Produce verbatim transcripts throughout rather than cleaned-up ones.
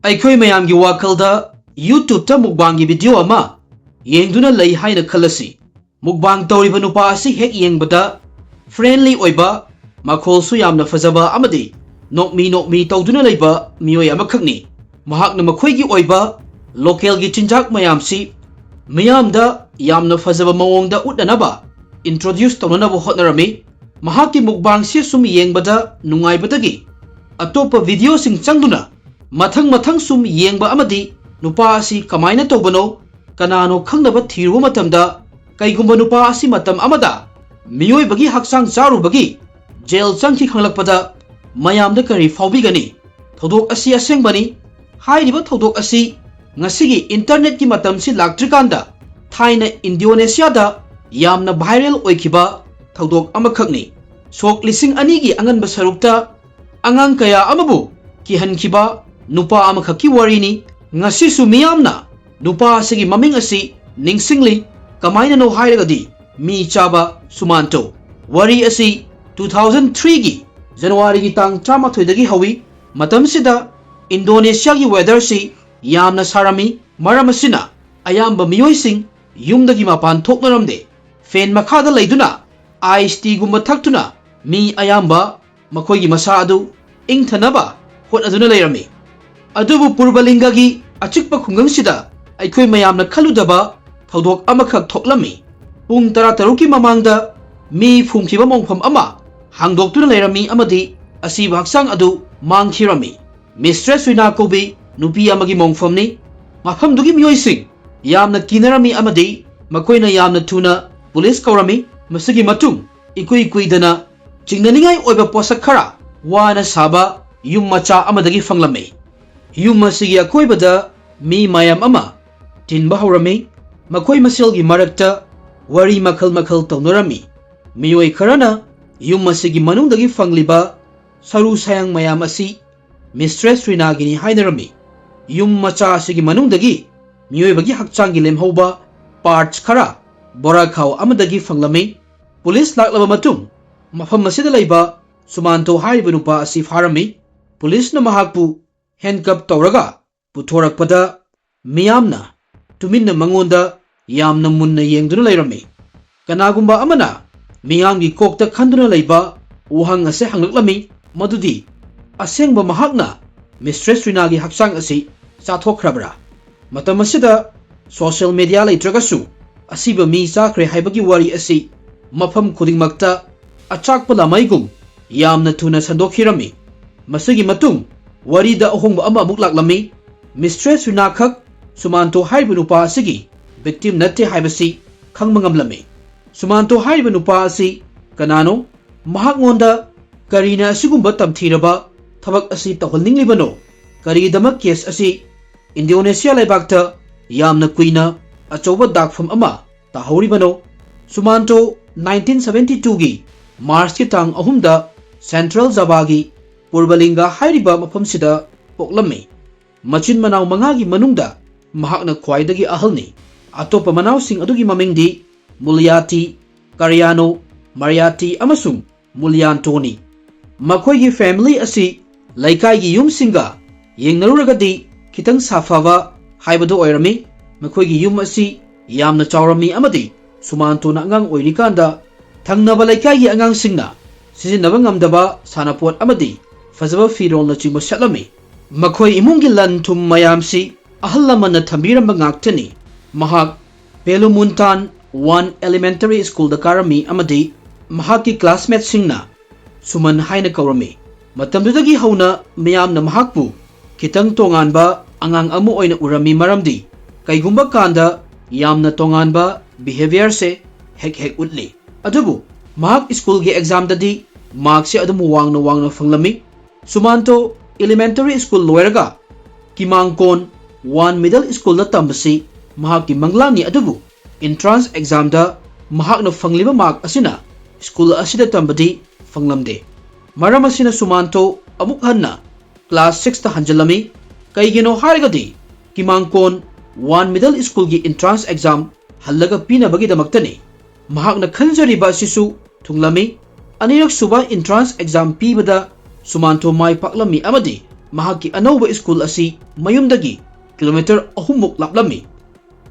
ꯑꯩꯈꯣꯏ ꯃꯌꯥꯝꯒꯤ ꯋꯥꯈꯜꯗ YouTube-ꯇ mukbang-ꯒꯤ video ꯑꯃ ꯌꯦꯡꯗꯨꯅ ꯂꯩ ꯍꯥꯏꯅ ꯈꯜꯂꯁꯤ꯫ Mukbang ꯇꯧꯔꯤꯕ ꯅꯨꯄꯥ ꯑꯁꯤ ꯍꯦꯛ ꯌꯦꯡꯕꯗ friendly ꯑꯣꯏꯕ, ꯃꯈꯣꯜꯁꯨ ꯌꯥꯝꯅ ꯐꯖꯕ ꯑꯃꯗꯤ ꯅꯣꯛꯃꯤ ꯅꯣꯛꯃꯤ ꯇꯧꯗꯨꯅ ꯂꯩꯕ ꯃꯤꯑꯣꯏ ꯑꯃꯈꯛꯅꯤ꯫ ꯃꯍꯥꯛꯅ ꯃꯈꯣꯏꯒꯤ ꯑꯣꯏꯕ local-ꯒꯤ ꯆꯤꯟꯖꯥꯛ ꯃꯌꯥꯝꯁꯤ ꯃꯤꯌꯥꯝꯗ ꯌꯥꯝꯅ ꯐꯖꯕ ꯃꯑꯣꯡꯗ ꯎꯠꯅꯅꯕ introduce ꯇꯧꯅꯅꯕ ꯍꯣꯠꯅꯔꯝꯃꯤ꯫ ꯃꯍꯥꯛꯀꯤ mukbang-ꯁꯤ ꯁꯨꯝ ꯌꯦꯡꯕꯗ ꯅꯨꯡꯉꯥꯏꯕꯗꯒꯤ ꯑꯇꯣꯞꯄ video-ꯁꯤꯡ ꯆꯪꯗꯨꯅ ꯃꯊꯪ ꯃꯊꯪ ꯁꯨꯝ ꯌꯦꯡꯕ ꯑꯃꯗꯤ ꯅꯨꯄꯥ ꯑꯁꯤ ꯀꯃꯥꯏꯅ ꯇꯧꯕꯅꯣ, ꯀꯅꯥꯅꯣ ꯈꯪꯅꯕ ꯊꯤꯔꯨꯕ ꯃꯇꯝꯗ, ꯀꯩꯒꯨꯝꯕ ꯅꯨꯄꯥ ꯑꯁꯤ ꯃꯇꯝ ꯑꯃꯗ ꯃꯤꯑꯣꯏꯕꯒꯤ ꯍꯛꯆꯥꯡ ꯆꯥꯔꯨꯕꯒꯤ jail ꯆꯪꯈꯤ ꯈꯪꯂꯛꯄꯗ ꯃꯌꯥꯝꯗ ꯀꯔꯤ ꯐꯥꯎꯕꯤꯒꯅꯤ? ꯊꯧꯗꯣꯛ ꯑꯁꯤ ꯑꯁꯦꯡꯕꯅꯤ꯫ ꯍꯥꯏꯔꯤꯕ ꯊꯧꯗꯣꯛ ꯑꯁꯤ ꯉꯁꯤꯒꯤ internet-ꯀꯤ ꯃꯇꯝꯁꯤ ꯂꯥꯛꯇ꯭ꯔꯤꯀꯥꯟꯗ ꯊꯥꯏꯅ Indonesia-ꯗ ꯌꯥꯝꯅ viral ꯑꯣꯏꯈꯤꯕ ꯊꯧꯗꯣꯛ ꯑꯃꯈꯛꯅꯤ꯫ ꯁꯣꯛ ꯂꯤꯁꯤꯡ ꯑꯅꯤꯒꯤ ꯑꯉꯟꯕ ꯁꯔꯨꯛꯇ ꯑꯉꯥꯡ ꯀꯌꯥ ꯑꯃꯕꯨ ꯀꯤꯍꯟꯈꯤꯕ ꯅꯨꯄꯥ ꯑꯃꯈꯛꯀꯤ ꯋꯥꯔꯤꯅꯤ꯫ ꯉꯁꯤꯁꯨ ꯃꯤꯌꯥꯝꯅ ꯅꯨꯄꯥ ꯑꯁꯤꯒꯤ ꯃꯃꯤꯡ ꯑꯁꯤ ꯅꯤꯡꯁꯤꯡꯂꯤ꯫ ꯀꯃꯥꯏꯅꯅꯣ ꯍꯥꯏꯔꯒꯗꯤ ꯃꯤ ꯆꯥꯕ ꯁꯨꯃꯥꯟꯇꯣ꯫ ꯋꯥꯔꯤ ꯑꯁꯤ two thousand three-ꯒꯤ January-ꯒꯤ ꯇꯥꯡ ꯇꯔꯥꯃꯥꯊꯣꯏꯗꯒꯤ ꯍꯧꯏ꯫ ꯃꯇꯝꯁꯤꯗ Indonesia-ꯒꯤ weather-ꯁꯤ ꯌꯥꯝꯅ ꯁꯥꯔꯝꯃꯤ꯫ ꯃꯔꯝ ꯑꯁꯤꯅ ꯑꯌꯥꯝꯕ ꯃꯤꯑꯣꯏꯁꯤꯡ ꯌꯨꯝꯗꯒꯤ ꯃꯄꯥꯟ ꯊꯣꯛꯅꯔꯝꯗꯦ꯫ Fan ꯃꯈꯥꯗ ꯂꯩꯗꯨꯅ ice tea-ꯒꯨꯝꯕ ꯊꯛꯇꯨꯅ ꯃꯤ ꯑꯌꯥꯝꯕ ꯃꯈꯣꯏꯒꯤ ꯃꯁꯥ ꯑꯗꯨ ꯏꯪꯊꯅꯕ ꯍꯣꯠꯅꯗꯨꯅ ꯂꯩꯔꯝꯃꯤ꯫ ꯑꯗꯨꯕꯨ ꯄꯨꯔꯕꯂꯤꯡꯒꯒꯤ ꯑꯆꯤꯛꯄ ꯈꯨꯡꯒꯪꯁꯤꯗ ꯑꯩꯈꯣꯏ ꯃꯌꯥꯝꯅ ꯈꯜꯂꯨꯗꯕ ꯊꯧꯗꯣꯛ ꯑꯃꯈꯛ ꯊꯣꯛꯂꯝꯃꯤ꯫ ꯄꯨꯡ ꯇꯔꯥꯇꯔꯨꯛꯀꯤ ꯃꯃꯥꯡꯗ ꯃꯤ ꯐꯨꯝꯈꯤꯕ ꯃꯣꯡꯐꯝ ꯑꯃ ꯍꯥꯡꯗꯣꯛꯇꯨꯅ ꯂꯩꯔꯝꯃꯤ ꯑꯃꯗꯤ ꯑꯁꯤꯕ ꯍꯛꯆꯥꯡ ꯑꯗꯨ ꯃꯥꯡꯈꯤꯔꯝꯃꯤ꯫ Mistress ꯔꯤꯅꯥ ꯀꯧꯕꯤ ꯅꯨꯄꯤ ꯑꯃꯒꯤ ꯃꯣꯡꯐꯝꯅꯤ꯫ ꯃꯐꯝꯗꯨꯒꯤ ꯃꯤꯑꯣꯏꯁꯤꯡ ꯌꯥꯝꯅ ꯀꯤꯅꯔꯝꯃꯤ ꯑꯃꯗꯤ ꯃꯈꯣꯏꯅ ꯌꯥꯝꯅ ꯊꯨꯅ ꯄꯨꯂꯤꯁ ꯀꯧꯔꯝꯃꯤ꯫ ꯃꯁꯤꯒꯤ ꯃꯇꯨꯡ ꯏꯀꯨꯏ ꯀꯨꯏꯗꯅ ꯆꯤꯡꯅꯅꯤꯡꯉꯥꯏ ꯑꯣꯏꯕ ꯄꯣꯠꯁꯛ ꯈꯔ ꯋꯥꯅ ꯁꯥꯕ ꯌꯨꯝ ꯃꯆꯥ ꯑꯃꯗꯒꯤ ꯐꯪꯂꯝꯃꯤ꯫ ꯌꯨꯝ ꯑꯁꯤꯒꯤ ꯑꯀꯣꯏꯕꯗ ꯃꯤ ꯃꯌꯥꯝ ꯑꯃ ꯇꯤꯟꯕ ꯍꯧꯔꯝꯃꯤ꯫ ꯃꯈꯣꯏ ꯃꯁꯦꯜꯒꯤ ꯃꯔꯛꯇ ꯋꯥꯔꯤ ꯃꯈꯜ ꯃꯈꯜ ꯇꯧꯅꯔꯝꯃꯤ꯫ ꯃꯤꯑꯣꯏ ꯈꯔꯅ ꯌꯨꯝ ꯑꯁꯤꯒꯤ ꯃꯅꯨꯡꯗꯒꯤ ꯐꯪꯂꯤꯕ ꯁꯔꯨ ꯁꯌꯥꯡ ꯃꯌꯥꯝ ꯑꯁꯤ Mistress ꯔꯤꯅꯥꯒꯤꯅꯤ ꯍꯥꯏꯅꯔꯝꯃꯤ꯫ ꯌꯨꯝ ꯃꯆꯥ ꯑꯁꯤꯒꯤ ꯃꯅꯨꯡꯗꯒꯤ ꯃꯤꯑꯣꯏꯕꯒꯤ ꯍꯛꯆꯥꯡꯒꯤ ꯂꯦꯝꯍꯧꯕ parts ꯈꯔ ꯕꯣꯔꯥꯈꯥꯎ ꯑꯃꯗꯒꯤ ꯐꯪꯂꯝꯃꯤ꯫ ꯄꯨꯂꯤꯁ ꯂꯥꯛꯂꯕ ꯃꯇꯨꯡ ꯃꯐꯝ ꯑꯁꯤꯗ ꯂꯩꯕ ꯁꯨꯃꯥꯟꯇꯣ ꯍꯥꯏꯔꯤꯕ ꯅꯨꯄꯥ ꯑꯁꯤ ꯐꯥꯔꯝꯃꯤ꯫ ꯄꯨꯂꯤꯁꯅ ꯃꯍꯥꯛꯄꯨ ꯍꯦꯟꯀꯞ ꯇꯧꯔꯒ ꯄꯨꯊꯣꯔꯛꯄꯗ ꯃꯤꯌꯥꯝꯅ ꯇꯨꯃꯤꯟꯅ ꯃꯉꯣꯟꯗ ꯌꯥꯝꯅ ꯃꯨꯟꯅ ꯌꯦꯡꯗꯨꯅ ꯂꯩꯔꯝꯃꯤ꯫ ꯀꯅꯥꯒꯨꯝꯕ ꯑꯃꯅ ꯃꯤꯌꯥꯝꯒꯤ ꯀꯣꯛꯇ ꯈꯟꯗꯨꯅ ꯂꯩꯕ ꯋꯥꯍꯪ ꯑꯁꯤ ꯍꯪꯂꯛꯂꯝꯃꯤ, ꯃꯗꯨꯗꯤ ꯑꯁꯦꯡꯕ ꯃꯍꯥꯛꯅ ꯃꯤꯁꯇ꯭ꯔꯦꯁ ꯔꯤꯅꯥꯒꯤ ꯍꯛꯆꯥꯡ ꯑꯁꯤ ꯆꯥꯊꯣꯛꯈ꯭ꯔꯕ꯭ꯔꯥ? ꯃꯇꯝ ꯑꯁꯤꯗ ꯁꯣꯁꯤꯌꯦꯜ ꯃꯦꯗꯤꯌꯥ ꯂꯩꯇ꯭ꯔꯒꯁꯨ ꯑꯁꯤꯕ ꯃꯤ ꯆꯥꯈ꯭ꯔꯦ ꯍꯥꯏꯕꯒꯤ ꯋꯥꯔꯤ ꯑꯁꯤ ꯃꯐꯝ ꯈꯨꯗꯤꯡꯃꯛꯇ ꯑꯆꯥꯛꯄ ꯂꯥꯃꯩꯒꯨꯝ ꯌꯥꯝꯅ ꯊꯨꯅ ꯁꯟꯗꯣꯛꯈꯤꯔꯝꯃꯤ꯫ ꯃꯁꯤꯒꯤ ꯃꯇꯨꯡ ꯋꯥꯔꯤꯗ ꯑꯍꯣꯡꯕ ꯑꯃ ꯑꯃꯨꯛ ꯂꯥꯛꯂꯝꯃꯤ꯫ ꯃꯤꯁꯇ꯭ꯔꯦꯁ ꯔꯤꯅꯥ ꯈꯛ ꯁꯨꯃꯥꯟꯇꯣ ꯍꯥꯏꯔꯤꯕ ꯅꯨꯄꯥ ꯑꯁꯤꯒꯤ ꯚꯤꯛꯇꯤꯝ ꯅꯠꯇꯦ ꯍꯥꯏꯕꯁꯤ ꯈꯪꯕ ꯉꯝꯂꯝꯃꯤ꯫ ꯁꯨꯃꯥꯟꯇꯣ ꯍꯥꯏꯔꯤꯕ ꯅꯨꯄꯥ ꯑꯁꯤ ꯀꯅꯥꯅꯣ? ꯃꯍꯥꯛꯉꯣꯟꯗ ꯀꯔꯤꯅ ꯑꯁꯤꯒꯨꯝꯕ ꯇꯝꯊꯤꯔꯕ ꯊꯕꯛ ꯑꯁꯤ ꯇꯧꯍꯟꯅꯤꯡꯂꯤꯕꯅꯣ? ꯀꯔꯤꯒꯤꯗꯃꯛ ꯀꯦꯁ ꯑꯁꯤ ꯏꯟꯗꯣꯅꯦꯁꯤꯌꯥ ꯂꯩꯕꯥꯛꯇ ꯌꯥꯝꯅ ꯀꯨꯏꯅ ꯑꯆꯧꯕ ꯗꯥꯛꯐꯝ ꯑꯃ ꯇꯥꯍꯧꯔꯤꯕꯅꯣ? ꯁꯨꯃꯥꯟꯇꯣ ꯅꯥꯏꯟꯇꯤꯟ ꯁꯚꯦꯟꯇꯤ ꯇꯨꯒꯤ ꯃꯥꯔꯆꯀꯤ ꯇꯥꯡ ꯑꯍꯨꯝꯗ ꯁꯦꯟꯇ꯭ꯔꯦꯜ ꯖꯥꯚꯥꯒꯤ ꯄꯨꯔꯕꯂꯤꯡꯒꯥ ꯍꯥꯏꯔꯤꯕ ꯃꯐꯝꯁꯤꯗ ꯄꯣꯛꯂꯝꯃꯤ꯫ ꯃꯆꯤꯟ ꯃꯅꯥꯎ ꯃꯉꯥꯒꯤ ꯃꯅꯨꯡꯗ ꯃꯍꯥꯛꯅ ꯈ꯭ꯋꯥꯏꯗꯒꯤ ꯑꯍꯜꯅꯤ꯫ ꯑꯇꯣꯞꯄ ꯃꯅꯥꯎꯁꯤꯡ ꯑꯗꯨꯒꯤ ꯃꯃꯤꯡꯗꯤ ꯃꯨꯂꯤꯌꯥꯇꯤ, ꯀꯔꯤꯌꯥꯅꯣ, ꯃꯔꯤꯌꯥꯇꯤ ꯑꯃꯁꯨꯡ ꯃꯨꯂꯤꯌꯥꯟꯇꯣꯅꯤ꯫ ꯃꯈꯣꯏꯒꯤ ꯐꯦꯃꯤꯂꯤ ꯑꯁꯤ ꯂꯩꯀꯥꯏꯒꯤ ꯌꯨꯝꯁꯤꯡꯒ ꯌꯦꯡꯅꯔꯨꯔꯒꯗꯤ ꯈꯤꯇꯪ ꯁꯥꯐꯕ ꯍꯥꯏꯕꯗꯨ ꯑꯣꯏꯔꯝꯃꯤ꯫ ꯃꯈꯣꯏꯒꯤ ꯌꯨꯝ ꯑꯁꯤ ꯌꯥꯝꯅ ꯆꯥꯎꯔꯝꯃꯤ ꯑꯃꯗꯤ ꯁꯨꯃꯥꯟꯇꯣꯅ ꯑꯉꯥꯡ ꯑꯣꯏꯔꯤꯀꯥꯟꯗ ꯊꯪꯅꯕ ꯂꯩꯀꯥꯏꯒꯤ ꯑꯉꯥꯡꯁꯤꯡꯅ ꯁꯤꯖꯤꯟꯅꯕ ꯉꯝꯗꯕ ꯁꯥꯟꯅꯄꯣꯠ ꯑꯃꯗꯤ ꯐꯖꯕ ꯐꯤꯔꯣꯜꯅꯆꯤꯡꯕ ꯁꯦꯠꯂꯝꯃꯤ꯫ ꯃꯈꯣꯏ ꯏꯃꯨꯡꯒꯤ ꯂꯟ ꯊꯨꯝ ꯃꯌꯥꯝꯁꯤ ꯑꯍꯜ ꯂꯃꯟꯅ ꯊꯝꯕꯤꯔꯝꯕ ꯉꯥꯛꯇꯅꯤ꯫ ꯃꯍꯥꯛ ꯄꯦꯂꯨꯃꯨꯟꯇꯥꯟ ꯋꯥꯟ ꯑꯦꯂꯤꯃꯦꯟꯇꯔꯤ ꯁ꯭ꯀꯨꯜꯗ ꯀꯥꯔꯝꯃꯤ ꯑꯃꯗꯤ ꯃꯍꯥꯛꯀꯤ ꯀ꯭ꯂꯥꯁꯃꯦꯠꯁꯤꯡꯅ ꯁꯨꯃꯟ ꯍꯥꯏꯅ ꯀꯧꯔꯝꯃꯤ꯫ ꯃꯇꯝꯗꯨꯗꯒꯤ ꯍꯧꯅ ꯃꯤꯌꯥꯝꯅ ꯃꯍꯥꯛꯄꯨ ꯈꯤꯇꯪ ꯇꯣꯉꯥꯟꯕ ꯑꯉꯥꯡ ꯑꯃ ꯑꯣꯏꯅ ꯎꯔꯝꯃꯤ, ꯃꯔꯝꯗꯤ ꯀꯩꯒꯨꯝꯕ ꯀꯥꯟꯗ ꯌꯥꯝꯅ ꯇꯣꯉꯥꯟꯕ ꯕꯤꯍꯦꯕꯤꯌꯔꯁꯦ ꯍꯦꯛ ꯍꯦꯛ ꯎꯠꯂꯤ꯫ ꯑꯗꯨꯕꯨ ꯃꯍꯥꯛ ꯁ꯭ꯀꯨꯜꯒꯤ ꯑꯦꯛꯖꯥꯝꯗꯗꯤ ꯃꯥꯔꯛꯁꯦ ꯑꯗꯨꯝ ꯋꯥꯡꯅ ꯋꯥꯡꯅ ꯐꯪꯂꯝꯃꯤ꯫ ꯁꯨꯃꯥꯟꯇꯣ ꯏꯂꯤꯃꯦꯟꯇꯔꯤ ꯁ꯭ꯀꯨꯜ ꯂꯣꯏꯔꯒ ꯀꯤꯃꯥꯡꯀꯣꯟ ꯋꯥꯟ ꯃꯤꯗꯜ ꯁ꯭ꯀꯨꯜꯗ ꯇꯝꯕꯁꯤ ꯃꯍꯥꯛꯀꯤ ꯃꯪꯂꯥꯟꯅꯤ, ꯑꯗꯨꯕꯨ ꯏꯟꯇ꯭ꯔꯥꯟꯁ ꯑꯦꯛꯖꯥꯝꯗ ꯃꯍꯥꯛꯅ ꯐꯪꯂꯤꯕ ꯃꯥꯔꯛ ꯑꯁꯤꯅ ꯁ꯭ꯀꯨꯜ ꯑꯁꯤꯗ ꯇꯝꯕꯗꯤ ꯐꯪꯂꯝꯗꯦ꯫ ꯃꯔꯝ ꯑꯁꯤꯅ ꯁꯨꯃꯥꯟꯇꯣ ꯑꯃꯨꯛ ꯍꯟꯅ ꯀ꯭ꯂꯥꯁ ꯁꯤꯛꯁꯇ ꯍꯟꯖꯤꯜꯂꯝꯃꯤ꯫ ꯀꯩꯒꯤꯅꯣ ꯍꯥꯏꯔꯒꯗꯤ ꯀꯤꯃꯥꯡꯀꯣꯟ ꯋꯥꯟ ꯃꯤꯗꯜ ꯁ꯭ꯀꯨꯜꯒꯤ ꯏꯟꯇ꯭ꯔꯥꯟꯁ ꯑꯦꯛꯖꯥꯝ ꯍꯜꯂꯒ ꯄꯤꯅꯕꯒꯤꯗꯃꯛꯇꯅꯤ꯫ ꯃꯍꯥꯛꯅ ꯈꯟꯖꯔꯤꯕ ꯑꯁꯤꯁꯨ ꯊꯨꯡꯂꯝꯃꯤ꯫ ꯑꯅꯤꯔꯛ ꯁꯨꯕ ꯏꯟꯇ꯭ꯔꯥꯟꯁ ꯑꯦꯛꯖꯥꯝ ꯄꯤꯕꯗ ꯁꯨꯃꯥꯟꯇꯣ ꯃꯥꯏ ꯄꯥꯛꯂꯝꯃꯤ ꯑꯃꯗꯤ ꯃꯍꯥꯛꯀꯤ ꯑꯅꯧꯕ ꯁ꯭ꯀꯨꯜ ꯑꯁꯤ ꯃꯌꯨꯝꯗꯒꯤ ꯀꯤꯂꯣꯃꯤꯇꯔ ꯑꯍꯨꯝꯃꯨꯛ ꯂꯥꯞꯂꯝꯃꯤ꯫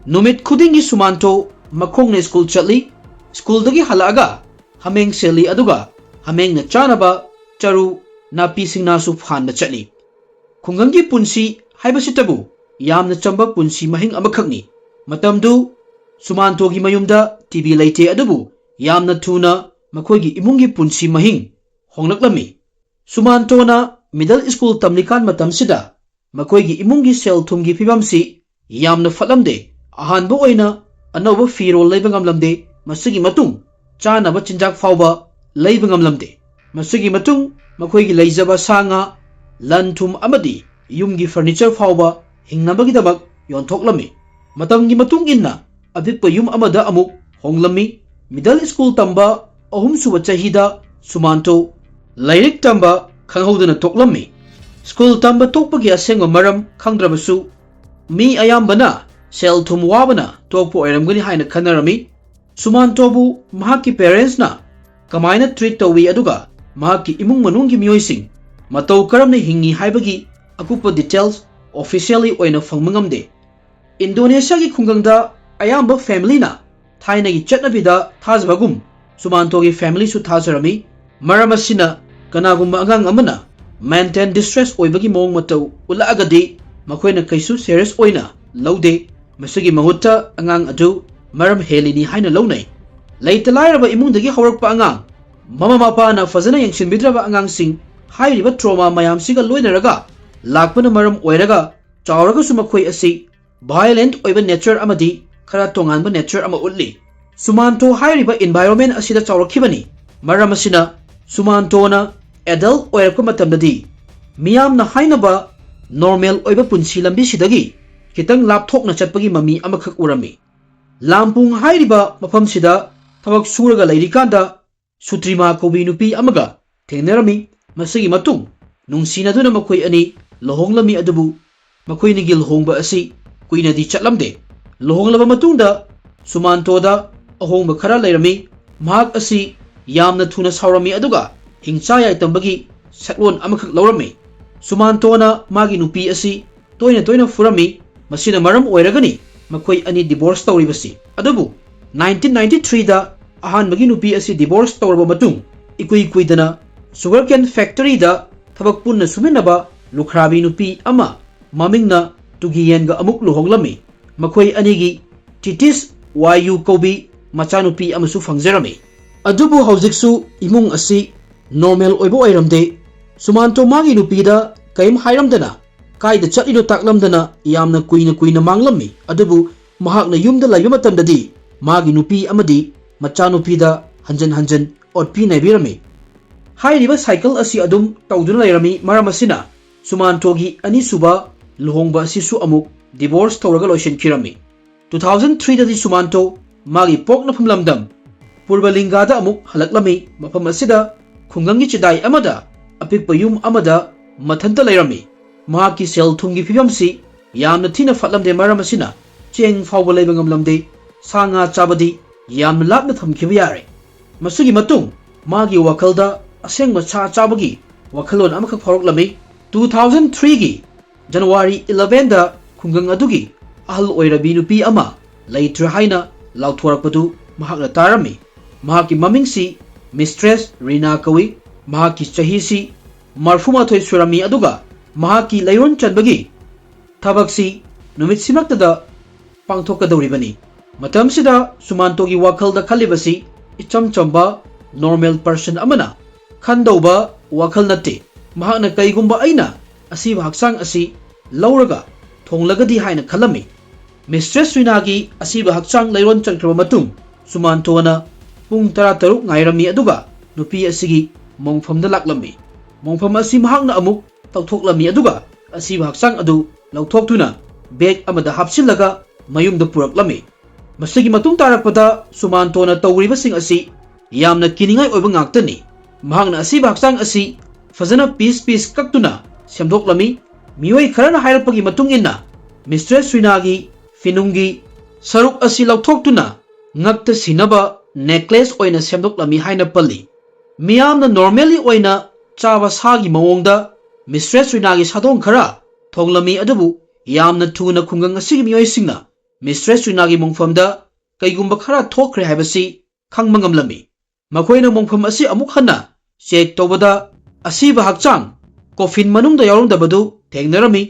ꯅꯨꯃꯤꯠ ꯈꯨꯗꯤꯡꯒꯤ ꯁꯨꯃꯥꯟꯇꯣ ꯃꯈꯣꯡꯅ ꯁ꯭ꯀꯨꯜ ꯆꯠꯂꯤ꯫ ꯁ꯭ꯀꯨꯜꯗꯒꯤ ꯍꯜꯂꯛꯑꯒ ꯍꯥꯃꯦꯡ ꯁꯦꯜꯂꯤ, ꯑꯗꯨꯒ ꯍꯥꯃꯦꯡꯅ ꯆꯥꯅꯕ ꯆꯔꯨ ꯅꯥꯄꯤ ꯁꯤꯡꯅꯥꯁꯨ ꯐꯥꯟꯕ ꯆꯠꯂꯤ꯫ ꯈꯨꯡꯒꯪꯒꯤ ꯄꯨꯟꯁꯤ ꯍꯥꯏꯕꯁꯤꯇꯕꯨ ꯌꯥꯝꯅ ꯆꯝꯕ ꯄꯨꯟꯁꯤ ꯃꯍꯤꯡ ꯑꯃꯈꯛꯅꯤ꯫ ꯃꯇꯝꯗꯨ ꯁꯨꯃꯥꯟꯇꯣꯒꯤ ꯃꯌꯨꯝꯗ ꯇꯤꯚꯤ ꯂꯩꯇꯦ, ꯑꯗꯨꯕꯨ ꯌꯥꯝꯅ ꯊꯨꯅ ꯃꯈꯣꯏꯒꯤ ꯏꯃꯨꯡꯒꯤ ꯄꯨꯟꯁꯤ ꯃꯍꯤꯡ ꯍꯣꯡꯂꯛꯂꯝꯃꯤ꯫ ꯁꯨꯃꯥꯟꯇꯣꯅ ꯃꯤꯗꯜ ꯁ꯭ꯀꯨꯜ ꯇꯝꯂꯤꯀꯥꯟ ꯃꯇꯝꯁꯤꯗ ꯃꯈꯣꯏꯒꯤ ꯏꯃꯨꯡꯒꯤ ꯁꯦꯜ ꯊꯨꯝꯒꯤ ꯐꯤꯕꯝꯁꯤ ꯌꯥꯝꯅ ꯐꯠꯂꯝꯗꯦ꯫ ꯑꯍꯥꯟꯕ ꯑꯣꯏꯅ ꯑꯅꯧꯕ ꯐꯤꯔꯣꯜ ꯂꯩꯕ ꯉꯝꯂꯝꯗꯦ꯫ ꯃꯁꯤꯒꯤ ꯃꯇꯨꯡ ꯆꯥꯅꯕ ꯆꯤꯟꯖꯥꯛ ꯐꯥꯎꯕ ꯂꯩꯕ ꯉꯝꯂꯝꯗꯦ꯫ ꯃꯁꯤꯒꯤ ꯃꯇꯨꯡ ꯃꯈꯣꯏꯒꯤ ꯂꯩꯖꯕ ꯁꯥ ꯉꯥ, ꯂꯟ ꯊꯨꯝ ꯑꯃꯗꯤ ꯌꯨꯝꯒꯤ ꯐꯔꯅꯤꯆꯔ ꯐꯥꯎꯕ ꯍꯤꯡꯅꯕꯒꯤꯗꯃꯛ ꯌꯣꯟꯊꯣꯛꯂꯝꯃꯤ꯫ ꯃꯇꯝꯒꯤ ꯃꯇꯨꯡ ꯏꯟꯅ ꯑꯄꯤꯛꯄ ꯌꯨꯝ ꯑꯃꯗ ꯑꯃꯨꯛ ꯍꯣꯡꯂꯝꯃꯤ꯫ ꯃꯤꯗꯜ ꯁ꯭ꯀꯨꯜ ꯇꯝꯕ ꯑꯍꯨꯝꯁꯨꯕ ꯆꯍꯤꯗ ꯁꯨꯃꯥꯟꯇꯣ ꯂꯥꯏꯔꯤꯛ ꯇꯝꯕ ꯈꯪꯍꯧꯗꯅ ꯇꯣꯛꯂꯝꯃꯤ꯫ ꯁ꯭ꯀꯨꯜ ꯇꯝꯕ ꯇꯣꯛꯄꯒꯤ ꯑꯁꯦꯡꯕ ꯃꯔꯝ ꯈꯪꯗ꯭ꯔꯕꯁꯨ, ꯃꯤ ꯑꯌꯥꯝꯕꯅ ꯁꯦꯜ ꯊꯨꯝ ꯋꯥꯕꯅ ꯇꯣꯛꯄ ꯑꯣꯏꯔꯝꯒꯅꯤ ꯍꯥꯏꯅ ꯈꯟꯅꯔꯝꯃꯤ꯫ ꯁꯨꯃꯥꯟꯇꯣꯕꯨ ꯃꯍꯥꯛꯀꯤ ꯄꯦꯔꯦꯟꯁꯅ ꯀꯃꯥꯏꯅ ꯇ꯭ꯔꯤꯠ ꯇꯧꯏ, ꯑꯗꯨꯒ ꯃꯍꯥꯛꯀꯤ ꯏꯃꯨꯡ ꯃꯅꯨꯡꯒꯤ ꯃꯤꯑꯣꯏꯁꯤꯡ ꯃꯇꯧ ꯀꯔꯝꯅ ꯍꯤꯡꯉꯤ ꯍꯥꯏꯕꯒꯤ ꯑꯀꯨꯞꯄ ꯗꯤꯇꯦꯜꯁ ꯑꯣꯐꯤꯁꯤꯌꯦꯜꯂꯤ ꯑꯣꯏꯅ ꯐꯪꯕ ꯉꯝꯗꯦ꯫ ꯏꯟꯗꯣꯅꯦꯁꯤꯌꯥꯒꯤ ꯈꯨꯡꯒꯪꯗ ꯑꯌꯥꯝꯕ ꯐꯦꯃꯤꯂꯤꯅ ꯊꯥꯏꯅꯒꯤ ꯆꯠꯅꯕꯤꯗ ꯊꯥꯖꯕꯒꯨꯝ ꯁꯨꯃꯥꯟꯇꯣꯒꯤ ꯐꯦꯃꯤꯂꯤꯁꯨ ꯊꯥꯖꯔꯝꯃꯤ꯫ ꯃꯔꯝ ꯑꯁꯤꯅ, ꯀꯅꯥꯒꯨꯝꯕ ꯑꯉꯥꯡ ꯑꯃꯅ ꯃꯦꯟꯇꯦꯜ ꯗꯤꯁꯇ꯭ꯔꯦꯁ ꯑꯣꯏꯕꯒꯤ ꯃꯑꯣꯡ ꯃꯇꯧ ꯎꯠꯂꯛꯑꯒꯗꯤ ꯃꯈꯣꯏꯅ ꯀꯩꯁꯨ ꯁꯦꯔꯤꯌꯁ ꯑꯣꯏꯅ ꯂꯧꯗꯦ꯫ ꯃꯁꯤꯒꯤ ꯃꯍꯨꯠꯇ ꯑꯉꯥꯡ ꯑꯗꯨ ꯃꯔꯝ ꯍꯦꯜꯂꯤꯅꯤ ꯍꯥꯏꯅ ꯂꯧꯅꯩ꯫ ꯂꯩꯇ ꯂꯥꯏꯔꯕ ꯏꯃꯨꯡꯗꯒꯤ ꯍꯧꯔꯛꯄ ꯑꯉꯥꯡ, ꯃꯃꯥ ꯃꯄꯥꯅ ꯐꯖꯅ ꯌꯦꯡꯁꯤꯟꯕꯤꯗ꯭ꯔꯕ ꯑꯉꯥꯡꯁꯤꯡ, ꯍꯥꯏꯔꯤꯕ ꯇ꯭ꯔꯣꯃꯥ ꯃꯌꯥꯝꯁꯤꯒ ꯂꯣꯏꯅꯔꯒ ꯂꯥꯛꯄꯅ ꯃꯔꯝ ꯑꯣꯏꯔꯒ ꯆꯥꯎꯔꯒꯁꯨ ꯃꯈꯣꯏ ꯑꯁꯤ ꯚꯥꯏꯑꯣꯂꯦꯟꯠ ꯑꯣꯏꯕ ꯅꯦꯆꯔ ꯑꯃꯗꯤ ꯈꯔ ꯇꯣꯉꯥꯟꯕ ꯅꯦꯆꯔ ꯑꯃ ꯎꯠꯂꯤ꯫ ꯁꯨꯃꯥꯟꯇꯣ ꯍꯥꯏꯔꯤꯕ ꯏꯟꯚꯥꯏꯔꯣꯟꯃꯦꯟ ꯑꯁꯤꯗ ꯆꯥꯎꯔꯛꯈꯤꯕꯅꯤ꯫ ꯃꯔꯝ ꯑꯁꯤꯅ, ꯁꯨꯃꯥꯟꯇꯣꯅ ꯑꯦꯗꯜꯠ ꯑꯣꯏꯔꯛꯄ ꯃꯇꯝꯗꯗꯤ ꯃꯤꯌꯥꯝꯅ ꯍꯥꯏꯅꯕ ꯅꯣꯔꯃꯦꯜ ꯑꯣꯏꯕ ꯄꯨꯟꯁꯤ ꯂꯝꯕꯤꯁꯤꯗꯒꯤ ꯈꯤꯇꯪ ꯂꯥꯞꯊꯣꯛꯅ ꯆꯠꯄꯒꯤ ꯃꯃꯤ ꯑꯃꯈꯛ ꯎꯔꯝꯃꯤ꯫ ꯂꯥꯝꯄꯨꯡ ꯍꯥꯏꯔꯤꯕ ꯃꯐꯝꯁꯤꯗ ꯊꯕꯛ ꯁꯨꯔꯒ ꯂꯩꯔꯤꯀꯥꯟꯗ ꯁꯨꯇ꯭ꯔꯤꯃꯥ ꯀꯧꯕꯤ ꯅꯨꯄꯤ ꯑꯃꯒ ꯊꯦꯡꯅꯔꯝꯃꯤ꯫ ꯃꯁꯤꯒꯤ ꯃꯇꯨꯡ ꯅꯨꯡꯁꯤꯅꯗꯨꯅ ꯃꯈꯣꯏ ꯑꯅꯤ ꯂꯨꯍꯣꯡꯂꯝꯃꯤ, ꯑꯗꯨꯕꯨ ꯃꯈꯣꯏ ꯑꯅꯤꯒꯤ ꯂꯨꯍꯣꯡꯕ ꯑꯁꯤ ꯀꯨꯏꯅꯗꯤ ꯆꯠꯂꯝꯗꯦ꯫ ꯂꯨꯍꯣꯡꯂꯕ ꯃꯇꯨꯡꯗ ꯁꯨꯃꯥꯟꯇꯣꯗ ꯑꯍꯣꯡꯕ ꯈꯔ ꯂꯩꯔꯝꯃꯤ꯫ ꯃꯍꯥꯛ ꯑꯁꯤ ꯌꯥꯝꯅ ꯊꯨꯅ ꯁꯥꯎꯔꯝꯃꯤ, ꯑꯗꯨꯒ ꯍꯤꯡꯆꯥ ꯌꯥꯏꯇꯝꯕꯒꯤ ꯁꯛꯂꯣꯟ ꯑꯃꯈꯛ ꯂꯧꯔꯝꯃꯤ꯫ ꯁꯨꯃꯥꯟꯇꯣꯅ ꯃꯥꯒꯤ ꯅꯨꯄꯤ ꯑꯁꯤ ꯇꯣꯏꯅ ꯇꯣꯏꯅ ꯐꯨꯔꯝꯃꯤ꯫ ꯃꯁꯤꯅ ꯃꯔꯝ ꯑꯣꯏꯔꯒꯅꯤ ꯃꯈꯣꯏ ꯑꯅꯤ divorce ꯇꯧꯔꯤꯕꯁꯤ꯫ ꯑꯗꯨꯕꯨ nineteen ninety three ꯗ ꯑꯍꯥꯟꯕꯒꯤ ꯅꯨꯄꯤ ꯑꯁꯤ divorce ꯇꯧꯔꯕ ꯃꯇꯨꯡ, ꯏꯀꯨꯏ ꯀꯨꯏꯗꯅ sugar cane factory ꯗ ꯊꯕꯛ ꯄꯨꯟꯅ ꯁꯨꯃꯤꯟꯅꯕ ꯂꯨꯈ꯭ꯔꯥꯕꯤ ꯅꯨꯄꯤ ꯑꯃ ꯃꯃꯤꯡꯅ ꯇꯨꯒꯤꯌꯦꯟꯒ ꯑꯃꯨꯛ ꯂꯨꯍꯣꯡꯂꯝꯃꯤ꯫ ꯃꯈꯣꯏ ꯑꯅꯤꯒꯤ ꯇꯤꯇꯤꯁ ꯋꯥꯏꯌꯨ ꯀꯧꯕꯤ ꯃꯆꯥꯅꯨꯄꯤ ꯑꯃꯁꯨ ꯐꯪꯖꯔꯝꯃꯤ꯫ ꯑꯗꯨꯕꯨ ꯍꯧꯖꯤꯛꯁꯨ ꯏꯃꯨꯡ ꯑꯁꯤ normal ꯑꯣꯏꯕ ꯑꯣꯏꯔꯝꯗꯦ꯫ ꯁꯨꯃꯥꯟꯇꯣ ꯃꯥꯒꯤ ꯅꯨꯄꯤꯗ ꯀꯔꯤꯝ ꯍꯥꯏꯔꯝꯗꯅ, ꯀꯥꯏꯗ ꯆꯠꯂꯤꯅꯣ ꯇꯥꯛꯂꯝꯗꯅ ꯌꯥꯝꯅ ꯀꯨꯏꯅ ꯀꯨꯏꯅ ꯃꯥꯡꯂꯝꯃꯤ꯫ ꯑꯗꯨꯕꯨ ꯃꯍꯥꯛꯅ ꯌꯨꯝꯗ ꯂꯩꯕ ꯃꯇꯝꯗꯗꯤ ꯃꯥꯒꯤ ꯅꯨꯄꯤ ꯑꯃꯗꯤ ꯃꯆꯥꯅꯨꯄꯤꯗ ꯍꯟꯖꯟ ꯍꯟꯖꯟ ꯑꯣꯠꯄꯤ ꯅꯩꯕꯤꯔꯝꯃꯤ꯫ ꯍꯥꯏꯔꯤꯕ cycle ꯑꯁꯤ ꯑꯗꯨꯝ ꯇꯧꯗꯨꯅ ꯂꯩꯔꯝꯃꯤ꯫ ꯃꯔꯝ ꯑꯁꯤꯅ ꯁꯨꯃꯥꯟꯇꯣꯒꯤ ꯑꯅꯤꯁꯨꯕ ꯂꯨꯍꯣꯡꯕ ꯑꯁꯤꯁꯨ ꯑꯃꯨꯛ divorce ꯇꯧꯔꯒ ꯂꯣꯏꯁꯤꯟꯈꯤꯔꯝꯃꯤ꯫ Two thousand three ꯗꯗꯤ ꯁꯨꯃꯥꯟꯇꯣ ꯃꯥꯒꯤ ꯄꯣꯛꯅꯐꯝ ꯂꯝꯗꯝ ꯄꯨꯔꯕꯂꯤꯡꯒꯥꯗ ꯑꯃꯨꯛ ꯍꯜꯂꯛꯂꯝꯃꯤ꯫ ꯃꯐꯝ ꯑꯁꯤꯗ ꯈꯨꯡꯒꯪꯒꯤ ꯆꯤꯗꯥꯏ ꯑꯃꯗ ꯑꯄꯤꯛꯄ ꯌꯨꯝ ꯑꯃꯗ ꯃꯊꯟꯇ ꯂꯩꯔꯝꯃꯤ꯫ ꯃꯍꯥꯛꯀꯤ ꯁꯦꯜ ꯊꯨꯝꯒꯤ ꯐꯤꯕꯝꯁꯤ ꯌꯥꯝꯅ ꯊꯤꯅ ꯐꯠꯂꯝꯗꯦ꯫ ꯃꯔꯝ ꯑꯁꯤꯅ ꯆꯦꯡ ꯐꯥꯎꯕ ꯂꯩꯕ ꯉꯝꯂꯝꯗꯦ꯫ ꯁꯥ ꯉꯥ ꯆꯥꯕꯗꯤ ꯌꯥꯝꯅ ꯂꯥꯞꯅ ꯊꯝꯈꯤꯕ ꯌꯥꯔꯦ꯫ ꯃꯁꯤꯒꯤ ꯃꯇꯨꯡ ꯃꯥꯒꯤ ꯋꯥꯈꯜꯗ ꯑꯁꯦꯡꯕ ꯁꯥ ꯆꯥꯕꯒꯤ ꯋꯥꯈꯜꯂꯣꯟ ꯑꯃꯈꯛ ꯐꯥꯎꯔꯛꯂꯝꯃꯤ꯫ Two thousand three ꯒꯤ January eleven ꯗ ꯈꯨꯡꯒꯪ ꯑꯗꯨꯒꯤ ꯑꯍꯜ ꯑꯣꯏꯔꯕꯤ ꯅꯨꯄꯤ ꯑꯃ ꯂꯩꯇ꯭ꯔꯦ ꯍꯥꯏꯅ ꯂꯥꯎꯊꯣꯔꯛꯄꯗꯨ ꯃꯍꯥꯛꯅ ꯇꯥꯔꯝꯃꯤ꯫ ꯃꯍꯥꯛꯀꯤ ꯃꯃꯤꯡꯁꯤ Mistress ꯔꯤꯅꯥ ꯀꯧꯏ꯫ ꯃꯍꯥꯛꯀꯤ ꯆꯍꯤꯁꯤ ꯃꯔꯐꯨ ꯃꯥꯊꯣꯏ ꯁꯨꯔꯝꯃꯤ, ꯑꯗꯨꯒ ꯃꯍꯥꯛꯀꯤ ꯂꯩꯔꯣꯟ ꯆꯟꯕꯒꯤ ꯊꯕꯛꯁꯤ ꯅꯨꯃꯤꯠꯁꯤꯃꯛꯇꯗ ꯄꯥꯡꯊꯣꯛꯀꯗꯧꯔꯤꯕꯅꯤ꯫ ꯃꯇꯝꯁꯤꯗ ꯁꯨꯃꯥꯟꯇꯣꯒꯤ ꯋꯥꯈꯜꯗ ꯈꯜꯂꯤꯕꯁꯤ ꯏꯆꯝ ꯆꯝꯕ normal person ꯑꯃꯅ ꯈꯟꯗꯧꯕ ꯋꯥꯈꯜ ꯅꯠꯇꯦ꯫ ꯃꯍꯥꯛꯅ ꯀꯩꯒꯨꯝꯕ ꯑꯩꯅ ꯑꯁꯤꯕ ꯍꯛꯆꯥꯡ ꯑꯁꯤ ꯂꯧꯔꯒ ꯊꯣꯡꯂꯒꯗꯤ ꯍꯥꯏꯅ ꯈꯜꯂꯝꯃꯤ꯫ Mistress ꯔꯤꯅꯥꯒꯤ ꯑꯁꯤꯕ ꯍꯛꯆꯥꯡ ꯂꯩꯔꯣꯟ ꯆꯟꯈ꯭ꯔꯕ ꯃꯇꯨꯡ ꯁꯨꯃꯥꯟꯇꯣꯅ ꯄꯨꯡ ꯇꯔꯥꯇꯔꯨꯛ ꯉꯥꯏꯔꯝꯃꯤ, ꯑꯗꯨꯒ ꯅꯨꯄꯤ ꯑꯁꯤꯒꯤ ꯃꯣꯡꯐꯝꯗ ꯂꯥꯛꯂꯝꯃꯤ꯫ ꯃꯣꯡꯐꯝ ꯑꯁꯤ ꯃꯍꯥꯛꯅ ꯑꯃꯨꯛ ꯇꯧꯊꯣꯛꯂꯝꯃꯤ, ꯑꯗꯨꯒ ꯑꯁꯤꯕ ꯍꯛꯆꯥꯡ ꯑꯗꯨ ꯂꯧꯊꯣꯛꯇꯨꯅ bag ꯑꯃꯗ ꯍꯥꯞꯆꯤꯜꯂꯒ ꯃꯌꯨꯝꯗ ꯄꯨꯔꯛꯂꯝꯃꯤ꯫ ꯃꯁꯤꯒꯤ ꯃꯇꯨꯡ ꯇꯥꯔꯛꯄꯗ ꯁꯨꯃꯥꯟꯇꯣꯅ ꯇꯧꯔꯤꯕꯁꯤꯡ ꯑꯁꯤ ꯌꯥꯝꯅ ꯀꯤꯅꯤꯡꯉꯥꯏ ꯑꯣꯏꯕ ꯉꯥꯛꯇꯅꯤ꯫ ꯃꯍꯥꯛꯅ ꯑꯁꯤꯕ ꯍꯛꯆꯥꯡ ꯑꯁꯤ ꯐꯖꯅ piece piece ꯀꯛꯇꯨꯅ ꯁꯦꯝꯗꯣꯛꯂꯝꯃꯤ꯫ ꯃꯤꯑꯣꯏ ꯈꯔꯅ ꯍꯥꯏꯔꯛꯄꯒꯤ ꯃꯇꯨꯡ ꯏꯟꯅ Mistress ꯔꯤꯅꯥꯒꯤ ꯐꯤꯅꯨꯡꯒꯤ ꯁꯔꯨꯛ ꯑꯁꯤ ꯂꯧꯊꯣꯛꯇꯨꯅ ꯉꯛꯇ ꯁꯤꯅꯕ necklace ꯑꯣꯏꯅ ꯁꯦꯝꯗꯣꯛꯂꯝꯃꯤ ꯍꯥꯏꯅ ꯄꯜꯂꯤ꯫ ꯃꯤꯌꯥꯝꯅ normally ꯑꯣꯏꯅ ꯆꯥꯕ ꯁꯥꯒꯤ ꯃꯑꯣꯡꯗ ꯃꯤꯁꯇ꯭ꯔꯦꯁ ꯔꯤꯅꯥꯒꯤ ꯁꯥꯗꯣꯡ ꯈꯔ ꯊꯣꯡꯂꯝꯃꯤ, ꯑꯗꯨꯕꯨ ꯌꯥꯝꯅ ꯊꯨꯅ ꯈꯨꯡꯒꯪ ꯑꯁꯤꯒꯤ ꯃꯤꯑꯣꯏꯁꯤꯡꯅ ꯃꯤꯁꯇ꯭ꯔꯦꯁ ꯔꯤꯅꯥꯒꯤ ꯃꯣꯡꯐꯝꯗ ꯀꯩꯒꯨꯝꯕ ꯈꯔ ꯊꯣꯛꯈ꯭ꯔꯦ ꯍꯥꯏꯕꯁꯤ ꯈꯪꯕ ꯉꯝꯂꯝꯃꯤ꯫ ꯃꯈꯣꯏꯅ ꯃꯣꯡꯐꯝ ꯑꯁꯤ ꯑꯃꯨꯛ ꯍꯟꯅ ꯆꯦꯛ ꯇꯧꯕꯗ ꯑꯁꯤꯕ ꯍꯛꯆꯥꯡ ꯀꯣꯐꯤꯟ ꯃꯅꯨꯡꯗ ꯌꯥꯎꯔꯝꯗꯕꯗꯨ ꯊꯦꯡꯅꯔꯝꯃꯤ꯫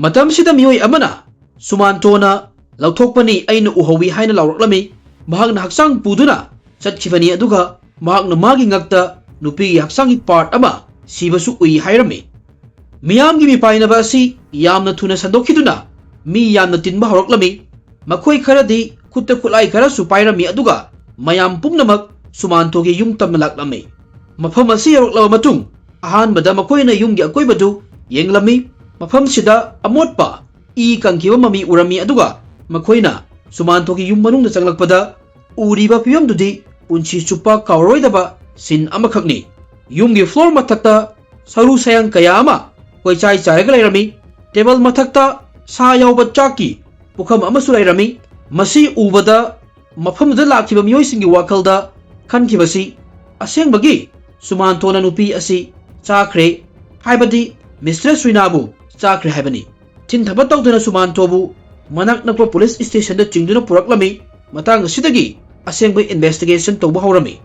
ꯃꯇꯝꯁꯤꯗ ꯃꯤꯑꯣꯏ ꯑꯃꯅ "ꯁꯨꯃꯥꯟꯇꯣꯅ ꯂꯧꯊꯣꯛꯄꯅꯤ, ꯑꯩꯅ ꯎꯍꯧꯏ" ꯍꯥꯏꯅ ꯂꯥꯎꯔꯛꯂꯝꯃꯤ꯫ ꯃꯍꯥꯛꯅ ꯍꯛꯆꯥꯡ ꯄꯨꯗꯨꯅ ꯆꯠꯈꯤꯕꯅꯤ, ꯑꯗꯨꯒ ꯃꯍꯥꯛꯅ ꯃꯥꯒꯤ ꯉꯛꯇ ꯅꯨꯄꯤꯒꯤ ꯍꯛꯆꯥꯡꯒꯤ ꯄꯥꯔꯠ ꯑꯃ ꯁꯤꯕꯁꯨ ꯎꯏ ꯍꯥꯏꯔꯝꯃꯤ꯫ ꯃꯤꯌꯥꯝꯒꯤ ꯃꯤꯄꯥꯏꯅꯕ ꯑꯁꯤ ꯌꯥꯝꯅ ꯊꯨꯅ ꯁꯟꯗꯣꯛꯈꯤꯗꯨꯅ ꯃꯤ ꯌꯥꯝꯅ ꯇꯤꯟꯕ ꯍꯧꯔꯛꯂꯝꯃꯤ꯫ ꯃꯈꯣꯏ ꯈꯔꯗꯤ ꯈꯨꯠꯇ ꯈꯨꯠꯂꯥꯏ ꯈꯔꯁꯨ ꯄꯥꯏꯔꯝꯃꯤ, ꯑꯗꯨꯒ ꯃꯌꯥꯝ ꯄꯨꯝꯅꯃꯛ ꯁꯨꯃꯥꯟꯇꯣꯒꯤ ꯌꯨꯝ ꯇꯝꯅ ꯂꯥꯛꯂꯝꯃꯤ꯫ ꯃꯐꯝ ꯑꯁꯤ ꯌꯧꯔꯛꯂꯕ ꯃꯇꯨꯡ, ꯑꯍꯥꯟꯕꯗ ꯃꯈꯣꯏꯅ ꯌꯨꯝꯒꯤ ꯑꯀꯣꯏꯕꯗꯨ ꯌꯦꯡꯂꯝꯃꯤ꯫ ꯃꯐꯝꯁꯤꯗ ꯑꯃꯣꯠꯄ, ꯏ ꯀꯪꯈꯤꯕ ꯃꯃꯤ ꯎꯔꯝꯃꯤ, ꯑꯗꯨꯒ ꯃꯈꯣꯏꯅ ꯁꯨꯃꯥꯟꯇꯣꯒꯤ ꯌꯨꯝ ꯃꯅꯨꯡꯗ ꯆꯪꯂꯛꯄꯗ ꯎꯔꯤꯕ ꯐꯤꯕꯝꯗꯨꯗꯤ ꯄꯨꯟꯁꯤ ꯆꯨꯞꯄ ꯀꯥꯎꯔꯔꯣꯏꯗꯕ ꯁꯤꯟ ꯑꯃꯈꯛꯅꯤ꯫ ꯌꯨꯝꯒꯤ ꯐ꯭ꯂꯣꯔ ꯃꯊꯛꯇ ꯁꯔꯨ ꯁꯌꯥꯡ ꯀꯌꯥ ꯑꯃ ꯀꯣꯏꯆꯥꯏ ꯆꯥꯏꯔꯒ ꯂꯩꯔꯝꯃꯤ꯫ ꯇꯦꯕꯜ ꯃꯊꯛꯇ ꯁꯥ ꯌꯥꯎꯕ ꯆꯥꯛꯀꯤ ꯄꯨꯈꯝ ꯑꯃꯁꯨ ꯂꯩꯔꯝꯃꯤ꯫ ꯃꯁꯤ ꯎꯕꯗ ꯃꯐꯝꯗꯨꯗ ꯂꯥꯛꯈꯤꯕ ꯃꯤꯑꯣꯏꯁꯤꯡꯒꯤ ꯋꯥꯈꯜꯗ ꯈꯟꯈꯤꯕꯁꯤ, "ꯑꯁꯦꯡꯕꯒꯤ ꯁꯨꯃꯥꯟꯇꯣꯅ ꯅꯨꯄꯤ ꯑꯁꯤ ꯆꯥꯈ꯭ꯔꯦ, ꯍꯥꯏꯕꯗꯤ ꯃꯤꯁꯇ꯭ꯔꯦꯁ ꯔꯤꯅꯥꯕꯨ ꯆꯥꯈ꯭ꯔꯦ ꯍꯥꯏꯕꯅꯤ"꯫ ꯊꯤꯟꯊꯕ ꯇꯧꯗꯨꯅ ꯁꯨꯃꯥꯟꯇꯣꯕꯨ ꯃꯅꯥꯛ ꯅꯛꯄ ꯄꯨꯂꯤꯁ ꯁ꯭ꯇꯦꯁꯟꯗ ꯆꯤꯡꯗꯨꯅ ꯄꯨꯔꯛꯂꯝꯃꯤ꯫ ꯃꯇꯥꯡ ꯑꯁꯤꯗꯒꯤ ꯑꯁꯦꯡꯕ ꯏꯟꯚꯦꯁꯇꯤꯒꯦꯁꯟ ꯇꯧꯕ ꯍꯧꯔꯝꯃꯤ꯫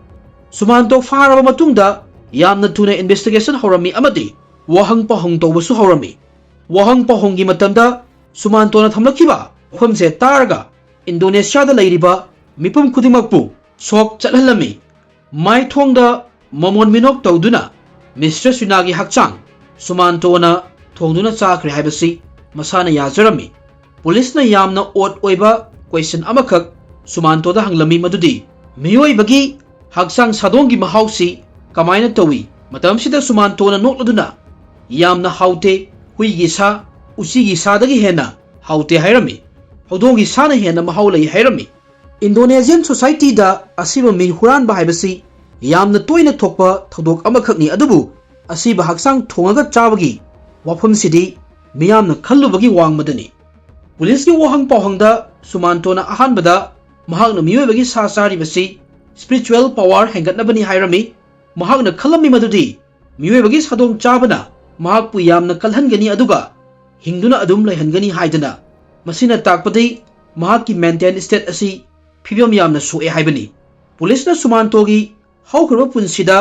ꯁꯨꯃꯥꯟꯇꯣ ꯐꯥꯔꯕ ꯃꯇꯨꯡꯗ ꯌꯥꯝꯅ ꯊꯨꯅ ꯏꯟꯚꯦꯁꯇꯤꯒꯦꯁꯟ ꯍꯧꯔꯝꯃꯤ ꯑꯃꯗꯤ ꯋꯥꯍꯪ ꯄꯥꯎꯍꯪ ꯇꯧꯕꯁꯨ ꯍꯧꯔꯝꯃꯤ꯫ ꯋꯥꯍꯪ ꯄꯥꯎꯍꯪꯒꯤ ꯃꯇꯝꯗ ꯁꯨꯃꯥꯟꯇꯣꯅ ꯊꯝꯂꯛꯈꯤꯕ ꯋꯥꯐꯝꯁꯦ ꯇꯥꯔꯒ ꯏꯟꯗꯣꯅꯦꯁꯤꯌꯥꯗ ꯂꯩꯔꯤꯕ ꯃꯤꯄꯨꯝ ꯈꯨꯗꯤꯡꯃꯛꯄꯨ ꯁꯣꯛ ꯆꯠꯍꯜꯂꯝꯃꯤ꯫ ꯃꯥꯏꯊꯣꯡꯗ ꯃꯃꯣꯟ ꯃꯤꯅꯣꯛ ꯇꯧꯗꯨꯅ ꯃꯤꯁꯇ꯭ꯔꯦꯁ ꯔꯤꯅꯥꯒꯤ ꯍꯛꯆꯥꯡ ꯁꯨꯃꯥꯟꯇꯣꯅ ꯊꯣꯡꯗꯨꯅ ꯆꯥꯈ꯭ꯔꯦ ꯍꯥꯏꯕꯁꯤ ꯃꯁꯥꯅ ꯌꯥꯖꯔꯝꯃꯤ꯫ ꯄꯨꯂꯤꯁꯅ ꯌꯥꯝꯅ ꯑꯣꯠ ꯑꯣꯏꯕ ꯀꯣꯏꯁꯟ ꯑꯃꯈꯛ ꯁꯨꯃꯥꯟꯇꯣꯗ ꯍꯪꯂꯝꯃꯤ, ꯃꯗꯨꯗꯤ ꯃꯤꯑꯣꯏꯕꯒꯤ ꯍꯛꯆꯥꯡ ꯁꯥꯗꯣꯡꯒꯤ ꯃꯍꯥꯎꯁꯤ ꯀꯃꯥꯏꯅ ꯇꯧꯏ? ꯃꯇꯝꯁꯤꯗ ꯁꯨꯃꯥꯟꯇꯣꯅ ꯅꯣꯛꯂꯗꯨꯅ "ꯌꯥꯝꯅ ꯍꯥꯎꯇꯦ, ꯍꯨꯏꯒꯤ ꯁꯥ, ꯎꯆꯤꯒꯤ ꯁꯥꯗꯒꯤ ꯍꯦꯟꯅ ꯍꯥꯎꯇꯦ" ꯍꯥꯏꯔꯝꯃꯤ꯫ "ꯍꯧꯗꯣꯡꯒꯤ ꯁꯥꯅ ꯍꯦꯟꯅ ꯃꯍꯥꯎ ꯂꯩ" ꯍꯥꯏꯔꯝꯃꯤ꯫ ꯏꯟꯗꯣꯅꯦꯁꯤꯌꯥꯟ ꯁꯣꯁꯥꯏꯇꯤꯗ ꯑꯁꯤꯕ ꯃꯤ ꯍꯨꯔꯥꯟꯕ ꯍꯥꯏꯕꯁꯤ ꯌꯥꯝꯅ ꯇꯣꯏꯅ ꯊꯣꯛꯄ ꯊꯧꯗꯣꯛ ꯑꯃꯈꯛꯅꯤ, ꯑꯗꯨꯕꯨ ꯑꯁꯤꯕ ꯍꯛꯆꯥꯡ ꯊꯣꯡꯉꯒ ꯆꯥꯕꯒꯤ ꯋꯥꯐꯝꯁꯤꯗꯤ ꯃꯤꯌꯥꯝꯅ ꯈꯜꯂꯨꯕꯒꯤ ꯋꯥꯡꯃꯗꯅꯤ꯫ ꯄꯨꯂꯤꯁꯀꯤ ꯋꯥꯍꯪ ꯄꯥꯎꯍꯪꯗ ꯁꯨꯃꯥꯟꯇꯣꯅ ꯑꯍꯥꯟꯕꯗ ꯃꯍꯥꯛꯅ ꯃꯤꯑꯣꯏꯕꯒꯤ ꯁꯥ ꯆꯥꯔꯤꯕꯁꯤ ꯁ꯭ꯄꯤꯔꯤꯆꯨꯋꯦꯜ ꯄꯥꯋꯔ ꯍꯦꯟꯒꯠꯅꯕꯅꯤ ꯍꯥꯏꯔꯝꯃꯤ꯫ ꯃꯍꯥꯛꯅ ꯈꯜꯂꯝꯃꯤ ꯃꯗꯨꯗꯤ ꯃꯤꯑꯣꯏꯕꯒꯤ ꯁꯥꯗꯣꯡ ꯆꯥꯕꯅ ꯃꯍꯥꯛꯄꯨ ꯌꯥꯝꯅ ꯀꯜꯍꯟꯒꯅꯤ, ꯑꯗꯨꯒ ꯍꯤꯡꯗꯨꯅ ꯑꯗꯨꯝ ꯂꯩꯍꯟꯒꯅꯤ ꯍꯥꯏꯗꯅ꯫ ꯃꯁꯤꯅ ꯇꯥꯛꯄꯗꯤ ꯃꯍꯥꯛꯀꯤ mental state ꯑꯁꯤ ꯐꯤꯕꯝ ꯌꯥꯝꯅ ꯁꯣꯛꯑꯦ ꯍꯥꯏꯕꯅꯤ꯫ ꯄꯨꯂꯤꯁꯅ ꯁꯨꯃꯥꯟꯇꯣꯒꯤ ꯍꯧꯈ꯭ꯔꯕ ꯄꯨꯟꯁꯤꯗ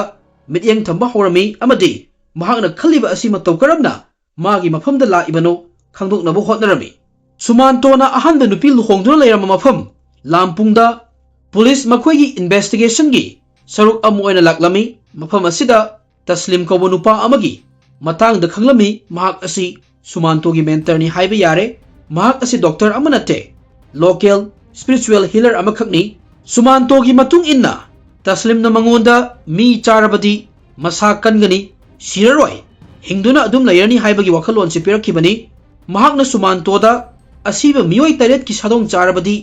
ꯃꯤꯠꯌꯦꯡ ꯊꯝꯕ ꯍꯧꯔꯝꯃꯤ ꯑꯃꯗꯤ ꯃꯍꯥꯛꯅ ꯈꯜꯂꯤꯕ ꯑꯁꯤ ꯃꯇꯧ ꯀꯔꯝꯅ ꯃꯥꯒꯤ ꯃꯐꯝꯗ ꯂꯥꯛꯏꯕꯅꯣ ꯈꯪꯗꯣꯛꯅꯕ ꯍꯣꯠꯅꯔꯝꯃꯤ꯫ ꯁꯨꯃꯥꯟꯇꯣꯅ ꯑꯍꯥꯟꯕ ꯅꯨꯄꯤ ꯂꯨꯍꯣꯡꯗꯨꯅ ꯂꯩꯔꯝꯕ ꯃꯐꯝ ꯂꯥꯝꯄꯨꯡꯗ ꯄꯨꯂꯤꯁ ꯃꯈꯣꯏꯒꯤ investigationꯒꯤ ꯁꯔꯨꯛ ꯑꯃ ꯑꯣꯏꯅ ꯂꯥꯛꯂꯝꯃꯤ꯫ ꯃꯐꯝ ꯑꯁꯤꯗ ꯇꯁꯂꯤꯝ ꯀꯧꯕ ꯅꯨꯄꯥ ꯑꯃꯒꯤ ꯃꯇꯥꯡꯗ ꯈꯪꯂꯝꯃꯤ꯫ ꯃꯍꯥꯛ ꯑꯁꯤ ꯁꯨꯃꯥꯟꯇꯣꯒꯤ mentorꯅꯤ ꯍꯥꯏꯕ ꯌꯥꯔꯦ꯫ ꯃꯍꯥꯛ ꯑꯁꯤ doctor ꯑꯃ ꯅꯠꯇꯦ, local spiritual healer ꯑꯃꯈꯛꯅꯤ꯫ ꯁꯨꯃꯥꯟꯇꯣꯒꯤ ꯃꯇꯨꯡ ꯏꯟꯅ ꯇꯁꯂꯤꯝꯅ ꯃꯉꯣꯟꯗ ꯃꯤ ꯆꯥꯔꯕꯗꯤ ꯃꯁꯥ ꯀꯟꯒꯅꯤ, ꯁꯤꯔꯔꯣꯏ, ꯍꯤꯡꯗꯨꯅ ꯑꯗꯨꯝ ꯂꯩꯔꯅꯤ ꯍꯥꯏꯕꯒꯤ ꯋꯥꯈꯜꯂꯣꯟꯁꯤ ꯄꯤꯔꯛꯈꯤꯕꯅꯤ꯫ ꯃꯍꯥꯛꯅ ꯁꯨꯃꯥꯟꯇꯣꯗ ꯑꯁꯤꯕ ꯃꯤꯑꯣꯏ ꯇꯔꯦꯠꯀꯤ ꯁꯥꯗꯣꯡ ꯆꯥꯔꯕꯗꯤ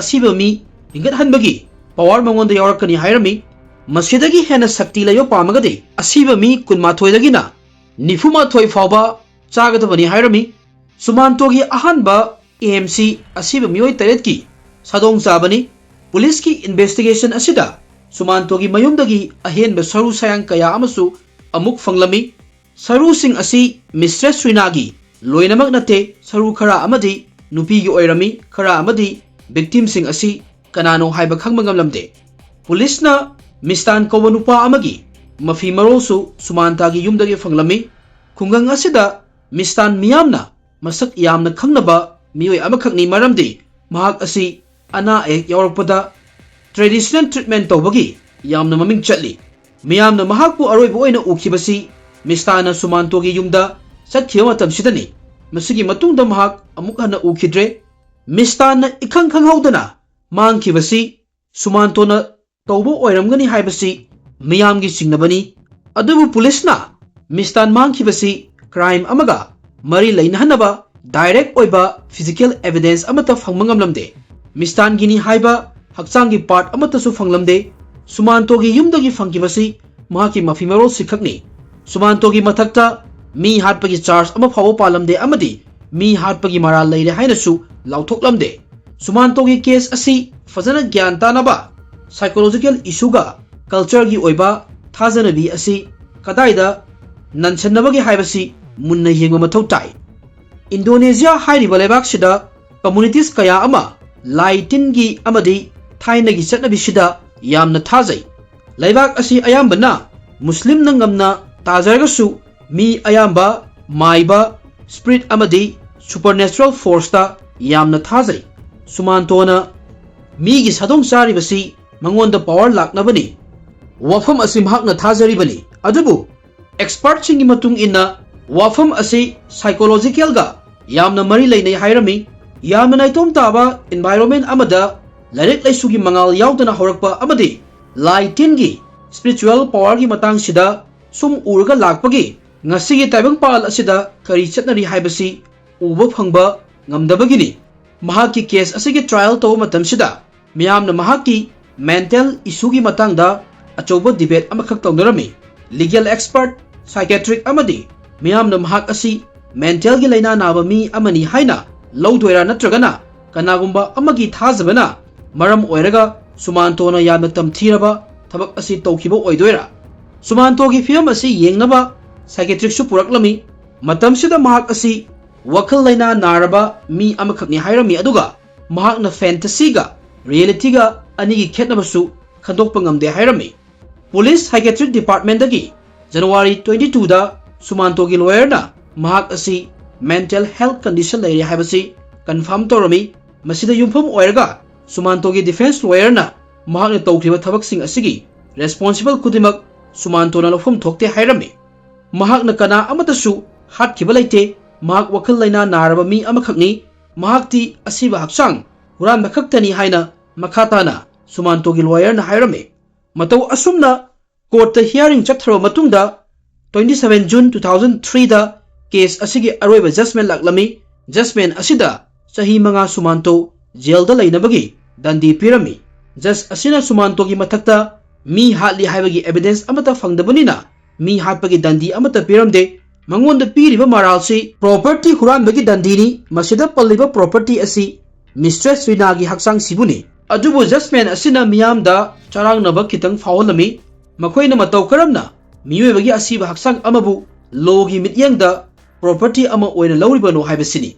ꯑꯁꯤꯕ ꯃꯤ ꯍꯤꯡꯒꯠꯍꯟꯕꯒꯤ power ꯃꯉꯣꯟꯗ ꯌꯥꯎꯔꯛꯀꯅꯤ ꯍꯥꯏꯔꯝꯃꯤ꯫ ꯃꯁꯤꯗꯒꯤ ꯍꯦꯟꯅ ꯁꯛꯇꯤ ꯂꯩꯕ ꯄꯥꯝꯃꯒꯗꯤ ꯑꯁꯤꯕ ꯃꯤ ꯀꯨꯟꯃꯥꯊꯣꯏꯗꯒꯤꯅ ꯅꯤꯐꯨꯃꯥꯊꯣꯏ ꯐꯥꯎꯕ ꯆꯥꯒꯗꯕꯅꯤ ꯍꯥꯏꯔꯝꯃꯤ꯫ ꯁꯨꯃꯥꯟꯇꯣꯒꯤ ꯑꯍꯥꯟꯕ AMC ꯑꯁꯤꯕ ꯃꯤꯑꯣꯏ ꯇꯔꯦꯠꯀꯤ ꯁꯥꯗꯣꯡ ꯆꯥꯕꯅꯤ꯫ ꯄꯨꯂꯤꯁꯀꯤ investigation ꯑꯁꯤꯗ ꯁꯨꯃꯥꯟꯇꯣꯒꯤ ꯃꯌꯨꯝꯗꯒꯤ ꯑꯍꯦꯟꯕ ꯁꯔꯨ ꯁꯌꯥꯡ ꯀꯌꯥ ꯑꯃꯁꯨ ꯑꯃꯨꯛ ꯐꯪꯂꯝꯃꯤ꯫ ꯁꯔꯨꯁꯤꯡ ꯑꯁꯤ Mistress ꯔꯤꯅꯥꯒꯤ ꯂꯣꯏꯅꯃꯛ ꯅꯠꯇꯦ, ꯁꯔꯨ ꯈꯔ ꯑꯃꯗꯤ ꯅꯨꯄꯤꯒꯤ ꯑꯣꯏꯔꯝꯃꯤ, ꯈꯔ ꯑꯃꯗꯤ victimꯁꯤꯡ ꯑꯁꯤ ꯀꯅꯥꯅꯣ ꯍꯥꯏꯕ ꯈꯪꯕ ꯉꯝꯂꯝꯗꯦ꯫ ꯄꯨꯂꯤꯁꯅ ꯃꯤꯁꯇꯥꯟ ꯀꯧꯕ ꯅꯨꯄꯥ ꯑꯃꯒꯤ ꯃꯐꯤ ꯃꯔꯣꯜꯁꯨ ꯁꯨꯃꯥꯟꯇꯥꯒꯤ ꯌꯨꯝꯗꯒꯤ ꯐꯪꯂꯝꯃꯤ꯫ ꯈꯨꯡꯒꯪ ꯑꯁꯤꯗ ꯃꯤꯁꯇꯥꯟ ꯃꯤꯌꯥꯝꯅ ꯃꯁꯛ ꯌꯥꯝꯅ ꯈꯪꯅꯕ ꯃꯤꯑꯣꯏ ꯑꯃꯈꯛꯅꯤ, ꯃꯔꯝꯗꯤ ꯃꯍꯥꯛ ꯑꯁꯤ ꯑꯅꯥ ꯑꯌꯦꯛ ꯌꯥꯎꯔꯛꯄꯗ traditional treatment ꯇꯧꯕꯒꯤ ꯌꯥꯝꯅ ꯃꯃꯤꯡ ꯆꯠꯂꯤ꯫ ꯃꯤꯌꯥꯝꯅ ꯃꯍꯥꯛꯄꯨ ꯑꯔꯣꯏꯕ ꯑꯣꯏꯅ ꯎꯈꯤꯕꯁꯤ ꯃꯤꯁꯇꯥꯟꯅ ꯁꯨꯃꯥꯟꯇꯣꯒꯤ ꯌꯨꯝꯗ ꯆꯠꯈꯤꯕ ꯃꯇꯝꯁꯤꯗꯅꯤ꯫ ꯃꯁꯤꯒꯤ ꯃꯇꯨꯡꯗ ꯃꯍꯥꯛ ꯑꯃꯨꯛ ꯍꯟꯅ ꯎꯈꯤꯗ꯭ꯔꯦ꯫ ꯃꯤꯁꯇꯥꯟꯅ ꯏꯈꯪ ꯈꯪꯍꯧꯗꯅ ꯃꯥꯡꯈꯤꯕꯁꯤ ꯁꯨꯃꯥꯟꯇꯣꯅ ꯇꯧꯕ ꯑꯣꯏꯔꯝꯒꯅꯤ ꯍꯥꯏꯕꯁꯤ ꯃꯤꯌꯥꯝꯒꯤ ꯆꯤꯡꯅꯕꯅꯤ꯫ ꯑꯗꯨꯕꯨ ꯄꯨꯂꯤꯁꯅ ꯃꯤꯁꯇꯥꯟ ꯃꯥꯡꯈꯤꯕꯁꯤ crime ꯑꯃꯒ ꯃꯔꯤ ꯂꯩꯅꯍꯟꯅꯕ direct ꯑꯣꯏꯕ physical evidence ꯑꯃꯠꯇ ꯐꯪꯕ ꯉꯝꯂꯝꯗꯦ꯫ ꯃꯤꯁꯇꯥꯟꯒꯤꯅꯤ ꯍꯥꯏꯕ ꯍꯛꯆꯥꯡꯒꯤ part ꯑꯃꯠꯇꯁꯨ ꯐꯪꯂꯝꯗꯦ꯫ ꯁꯨꯃꯥꯟꯇꯣꯒꯤ ꯌꯨꯝꯗꯒꯤ ꯐꯪꯈꯤꯕꯁꯤ ꯃꯍꯥꯛꯀꯤ ꯃꯐꯤ ꯃꯔꯣꯜꯁꯤ ꯈꯛꯅꯤ꯫ ꯁꯨꯃꯥꯟꯇꯣꯒꯤ ꯃꯊꯛꯇ ꯃꯤ ꯍꯥꯠꯄꯒꯤ charge ꯑꯃ ꯐꯥꯎꯕ ꯄꯥꯜꯂꯝꯗꯦ ꯑꯃꯗꯤ ꯃꯤ ꯍꯥꯠꯄꯒꯤ ꯃꯔꯥꯜ ꯂꯩꯔꯦ ꯍꯥꯏꯅꯁꯨ ꯂꯥꯎꯊꯣꯛꯂꯝꯗꯦ꯫ ꯁꯨꯃꯥꯟꯇꯣꯒꯤ case ꯑꯁꯤ ꯐꯖꯅ ꯒ꯭ꯌꯥꯟ ꯇꯥꯅꯕ psychological issueꯒ cultureꯒꯤ ꯑꯣꯏꯕ ꯊꯥꯖꯅꯕꯤ ꯑꯁꯤ ꯀꯗꯥꯏꯗ ꯅꯟꯁꯟꯅꯕꯒꯤ ꯍꯥꯏꯕꯁꯤ ꯃꯨꯟꯅ ꯌꯦꯡꯕ ꯃꯊꯧ ꯇꯥꯏ꯫ ꯏꯟꯗꯣꯅꯦꯁꯤꯌꯥ ꯍꯥꯏꯔꯤꯕ ꯂꯩꯕꯥꯛꯁꯤꯗ ꯀꯝꯃꯨꯅꯤꯇꯤꯁ ꯀꯌꯥ ꯑꯃ ꯂꯥꯏ ꯇꯤꯟꯒꯤ ꯑꯃꯗꯤ ꯊꯥꯏꯅꯒꯤ ꯆꯠꯅꯕꯤꯁꯤꯗ ꯌꯥꯝꯅ ꯊꯥꯖꯩ꯫ ꯂꯩꯕꯥꯛ ꯑꯁꯤ ꯑꯌꯥꯝꯕꯅ ꯃꯨꯁꯂꯤꯝꯅ ꯉꯝꯅ ꯇꯥꯖꯔꯒꯁꯨ, ꯃꯤ ꯑꯌꯥꯝꯕ ꯃꯥꯏꯕ, ꯁ꯭ꯄꯤꯔꯤꯠ ꯑꯃꯗꯤ ꯁꯨꯄꯔꯅꯦꯆꯔꯦꯜ ꯐꯣꯔꯁꯇ ꯌꯥꯝꯅ ꯊꯥꯖꯩ꯫ ꯁꯨꯃꯥꯟꯇꯣꯅ ꯃꯤꯒꯤ ꯁꯥꯗꯣꯡ ꯆꯥꯔꯤꯕꯁꯤ ꯃꯉꯣꯟꯗ ꯄꯥꯋꯔ ꯂꯥꯛꯅꯕꯅꯤ꯫ ꯋꯥꯐꯝ ꯑꯁꯤ ꯃꯍꯥꯛꯅ ꯊꯥꯖꯔꯤꯕꯅꯤ꯫ ꯑꯗꯨꯕꯨ ꯑꯦꯛꯁꯄꯔꯠꯁꯤꯡꯒꯤ ꯃꯇꯨꯡ ꯏꯟꯅ, ꯋꯥꯐꯝ ꯑꯁꯤ ꯁꯥꯏꯀꯣꯂꯣꯖꯤꯀꯦꯜꯒ ꯌꯥꯝꯅ ꯃꯔꯤ ꯂꯩꯅꯩ ꯍꯥꯏꯔꯝꯃꯤ꯫ ꯌꯥꯝꯅ ꯅꯥꯏꯇꯣꯝ ꯇꯥꯕ ꯏꯟꯚꯥꯏꯔꯣꯟꯃꯦꯟ ꯑꯃꯗ ꯂꯥꯏꯔꯤꯛ ꯂꯥꯏꯁꯨꯒꯤ ꯃꯉꯥꯜ ꯌꯥꯎꯗꯅ ꯍꯧꯔꯛꯄ ꯑꯃꯗꯤ ꯂꯥꯏ ꯇꯤꯟꯒꯤ ꯁ꯭ꯄꯤꯔꯤꯆꯨꯋꯦꯜ ꯄꯥꯋꯔꯒꯤ ꯃꯇꯥꯡꯁꯤꯗ ꯁꯨꯝ ꯎꯔꯒ ꯂꯥꯛꯄꯒꯤ ꯉꯁꯤꯒꯤ ꯇꯥꯏꯕꯪꯄꯥꯜ ꯑꯁꯤꯗ ꯀꯔꯤ ꯆꯠꯅꯔꯤ ꯍꯥꯏꯕꯁꯤ ꯎꯕ ꯐꯪꯕ ꯉꯝꯗꯕꯒꯤꯅꯤ꯫ ꯃꯍꯥꯛꯀꯤ ꯀꯦꯁ ꯑꯁꯤꯒꯤ ꯇ꯭ꯔꯥꯏꯜ ꯇꯧꯕ ꯃꯇꯝꯁꯤꯗ ꯃꯤꯌꯥꯝꯅ ꯃꯍꯥꯛꯀꯤ ꯃꯦꯟꯇꯦꯜ ꯏꯁꯨꯒꯤ ꯃꯇꯥꯡꯗ ꯑꯆꯧꯕ ꯗꯤꯕꯦꯠ ꯑꯃꯈꯛ ꯇꯧꯅꯔꯝꯃꯤ꯫ ꯂꯤꯒꯦꯜ ꯑꯦꯛꯁꯄꯔꯠ, ꯁꯥꯏꯀꯦꯇ꯭ꯔꯤꯛ ꯑꯃꯗꯤ ꯃꯤꯌꯥꯝꯅ ꯃꯍꯥꯛ ꯑꯁꯤ ꯃꯦꯟꯇꯦꯜꯒꯤ ꯂꯥꯏꯅꯥ ꯅꯥꯕ ꯃꯤ ꯑꯃꯅꯤ ꯍꯥꯏꯅ ꯂꯧꯗꯣꯏꯔꯥ, ꯅꯠꯇ꯭ꯔꯒꯅ ꯀꯅꯥꯒꯨꯝꯕ ꯑꯃꯒꯤ ꯊꯥꯖꯕꯅ ꯃꯔꯝ ꯑꯣꯏꯔꯒ ꯁꯨꯃꯥꯟꯇꯣꯅ ꯌꯥꯝꯅ ꯇꯝꯊꯤꯔꯕ ꯊꯕꯛ ꯑꯁꯤ ꯇꯧꯈꯤꯕ ꯑꯣꯏꯗꯣꯏꯔꯥ? ꯁꯨꯃꯥꯟꯇꯣꯒꯤ ꯐꯤꯕꯝ ꯑꯁꯤ ꯌꯦꯡꯅꯕ ꯁꯥꯏꯀꯦꯇ꯭ꯔꯤꯛꯁꯨ ꯄꯨꯔꯛꯂꯝꯃꯤ꯫ ꯃꯇꯝꯁꯤꯗ ꯃꯍꯥꯛ ꯑꯁꯤ ꯋꯥꯈꯜ ꯂꯩꯅꯥ ꯅꯥꯔꯕ ꯃꯤ ꯑꯃꯈꯛꯅꯤ ꯍꯥꯏꯔꯝꯃꯤ, ꯑꯗꯨꯒ ꯃꯍꯥꯛꯅ ꯐꯦꯟꯇꯁꯤꯒ ꯔꯤꯌꯦꯂꯤꯇꯤꯒ ꯑꯅꯤꯒꯤ ꯈꯦꯠꯅꯕꯁꯨ ꯈꯟꯗꯣꯛꯄ ꯉꯝꯗꯦ ꯍꯥꯏꯔꯝꯃꯤ꯫ ꯄꯨꯂꯤꯁ ꯁꯥꯏꯀꯦꯇ꯭ꯔꯤꯛ ꯗꯤꯄꯥꯔꯠꯃꯦꯟꯗꯒꯤ ꯖꯅꯋꯥꯔꯤ ꯇ꯭ꯋꯦꯟꯇꯤ ꯇꯨꯗ ꯁꯨꯃꯥꯟꯇꯣꯒꯤ ꯂꯣꯌꯔꯅ ꯃꯍꯥꯛ ꯑꯁꯤ ꯃꯦꯟꯇꯦꯜ ꯍꯦꯜꯊ ꯀꯟꯗꯤꯁꯟ ꯂꯩꯔꯦ ꯍꯥꯏꯕꯁꯤ ꯀꯟꯐꯥꯔꯝ ꯇꯧꯔꯝꯃꯤ꯫ ꯃꯁꯤꯗ ꯌꯨꯝꯐꯝ ꯑꯣꯏꯔꯒ ꯁꯨꯃꯥꯟꯇꯣꯒꯤ ꯗꯤꯐꯦꯟꯁ ꯂꯣꯌꯔꯅ ꯃꯍꯥꯛꯅ ꯇꯧꯈꯤꯕ ꯊꯕꯛꯁꯤꯡ ꯑꯁꯤꯒꯤ ꯔꯦꯁꯄꯣꯟꯁꯤꯕꯜ ꯈꯨꯗꯤꯡꯃꯛ ꯁꯨꯃꯥꯟꯇꯣꯅ ꯂꯧꯐꯝ ꯊꯣꯛꯇꯦ ꯍꯥꯏꯔꯝꯃꯤ꯫ ꯃꯍꯥꯛꯅ ꯀꯅꯥ ꯑꯃꯠꯇꯁꯨ ꯍꯥꯠꯈꯤꯕ ꯂꯩꯇꯦ꯫ ꯃꯍꯥꯛ ꯋꯥꯈꯜ ꯂꯩꯅꯥ ꯅꯥꯔꯕ ꯃꯤ ꯑꯃꯈꯛꯅꯤ꯫ ꯃꯍꯥꯛꯇꯤ ꯑꯁꯤꯕ ꯍꯛꯆꯥꯡ ꯍꯨꯔꯥꯟꯕ ꯈꯛꯇꯅꯤ ꯍꯥꯏꯅ ꯃꯈꯥ ꯇꯥꯅ ꯁꯨꯃꯥꯟꯇꯣꯒꯤ ꯂꯣꯌꯔꯅ ꯍꯥꯏꯔꯝꯃꯤ꯫ ꯃꯇꯧ ꯑꯁꯨꯝꯅ ꯀꯣꯔꯠꯇ ꯍꯤꯌꯥꯔꯤꯡ ꯆꯠꯊꯔꯕ ꯃꯇꯨꯡꯗ, twenty seven June two thousand three ꯗ ꯀꯦꯁ ꯑꯁꯤꯒꯤ ꯑꯔꯣꯏꯕ ꯖꯖꯃꯦꯟ ꯂꯥꯛꯂꯝꯃꯤ꯫ ꯖꯖꯃꯦꯟ ꯑꯁꯤꯗ ꯆꯍꯤ ꯃꯉꯥ ꯁꯨꯃꯥꯟꯇꯣ ꯖꯦꯜꯗ ꯂꯩꯅꯕꯒꯤ ꯗꯟꯗꯤ ꯄꯤꯔꯝꯃꯤ꯫ ꯖꯖ ꯑꯁꯤꯅ ꯁꯨꯃꯥꯟꯇꯣꯒꯤ ꯃꯊꯛꯇ ꯃꯤ ꯍꯥꯠꯂꯤ ꯍꯥꯏꯕꯒꯤ ꯑꯦꯚꯤꯗꯦꯟꯁ ꯑꯃꯠꯇ ꯐꯪꯗꯕꯅꯤꯅ ꯃꯤ ꯍꯥꯠꯄꯒꯤ ꯗꯟꯗꯤ ꯑꯃꯠꯇ ꯄꯤꯔꯝꯗꯦ꯫ ꯃꯉꯣꯟꯗ ꯄꯤꯔꯤꯕ ꯃꯔꯥꯜꯁꯤ ꯄ꯭ꯔꯣꯄꯔꯇꯤ ꯍꯨꯔꯥꯟꯕꯒꯤ ꯗꯟꯗꯤꯅꯤ꯫ ꯃꯁꯤꯗ ꯄꯜꯂꯤꯕ ꯄ꯭ꯔꯣꯄꯔꯇꯤ ꯑꯁꯤ ꯃꯤꯁꯇ꯭ꯔꯦꯁ ꯔꯤꯅꯥꯒꯤ ꯍꯛꯆꯥꯡ ꯁꯤꯕꯨꯅꯤ꯫ ꯑꯗꯨꯕꯨ ꯖꯖꯃꯦꯟ ꯑꯁꯤꯅ ꯃꯤꯌꯥꯝꯗ ꯆꯔꯥꯡꯅꯕ ꯈꯤꯇꯪ ꯐꯥꯎꯍꯜꯂꯝꯃꯤ꯫ ꯃꯈꯣꯏꯅ ꯃꯇꯧ ꯀꯔꯝꯅ ꯃꯤꯑꯣꯏꯕꯒꯤ ꯑꯁꯤꯕ ꯍꯛꯆꯥꯡ ꯑꯃꯕꯨ ꯂꯣꯒꯤ ꯃꯤꯠꯌꯦꯡꯗ ꯄ꯭ꯔꯣꯄꯔꯇꯤ ꯑꯃ ꯑꯣꯏꯅ ꯂꯧꯔꯤꯕꯅꯣ ꯍꯥꯏꯕꯁꯤꯅꯤ꯫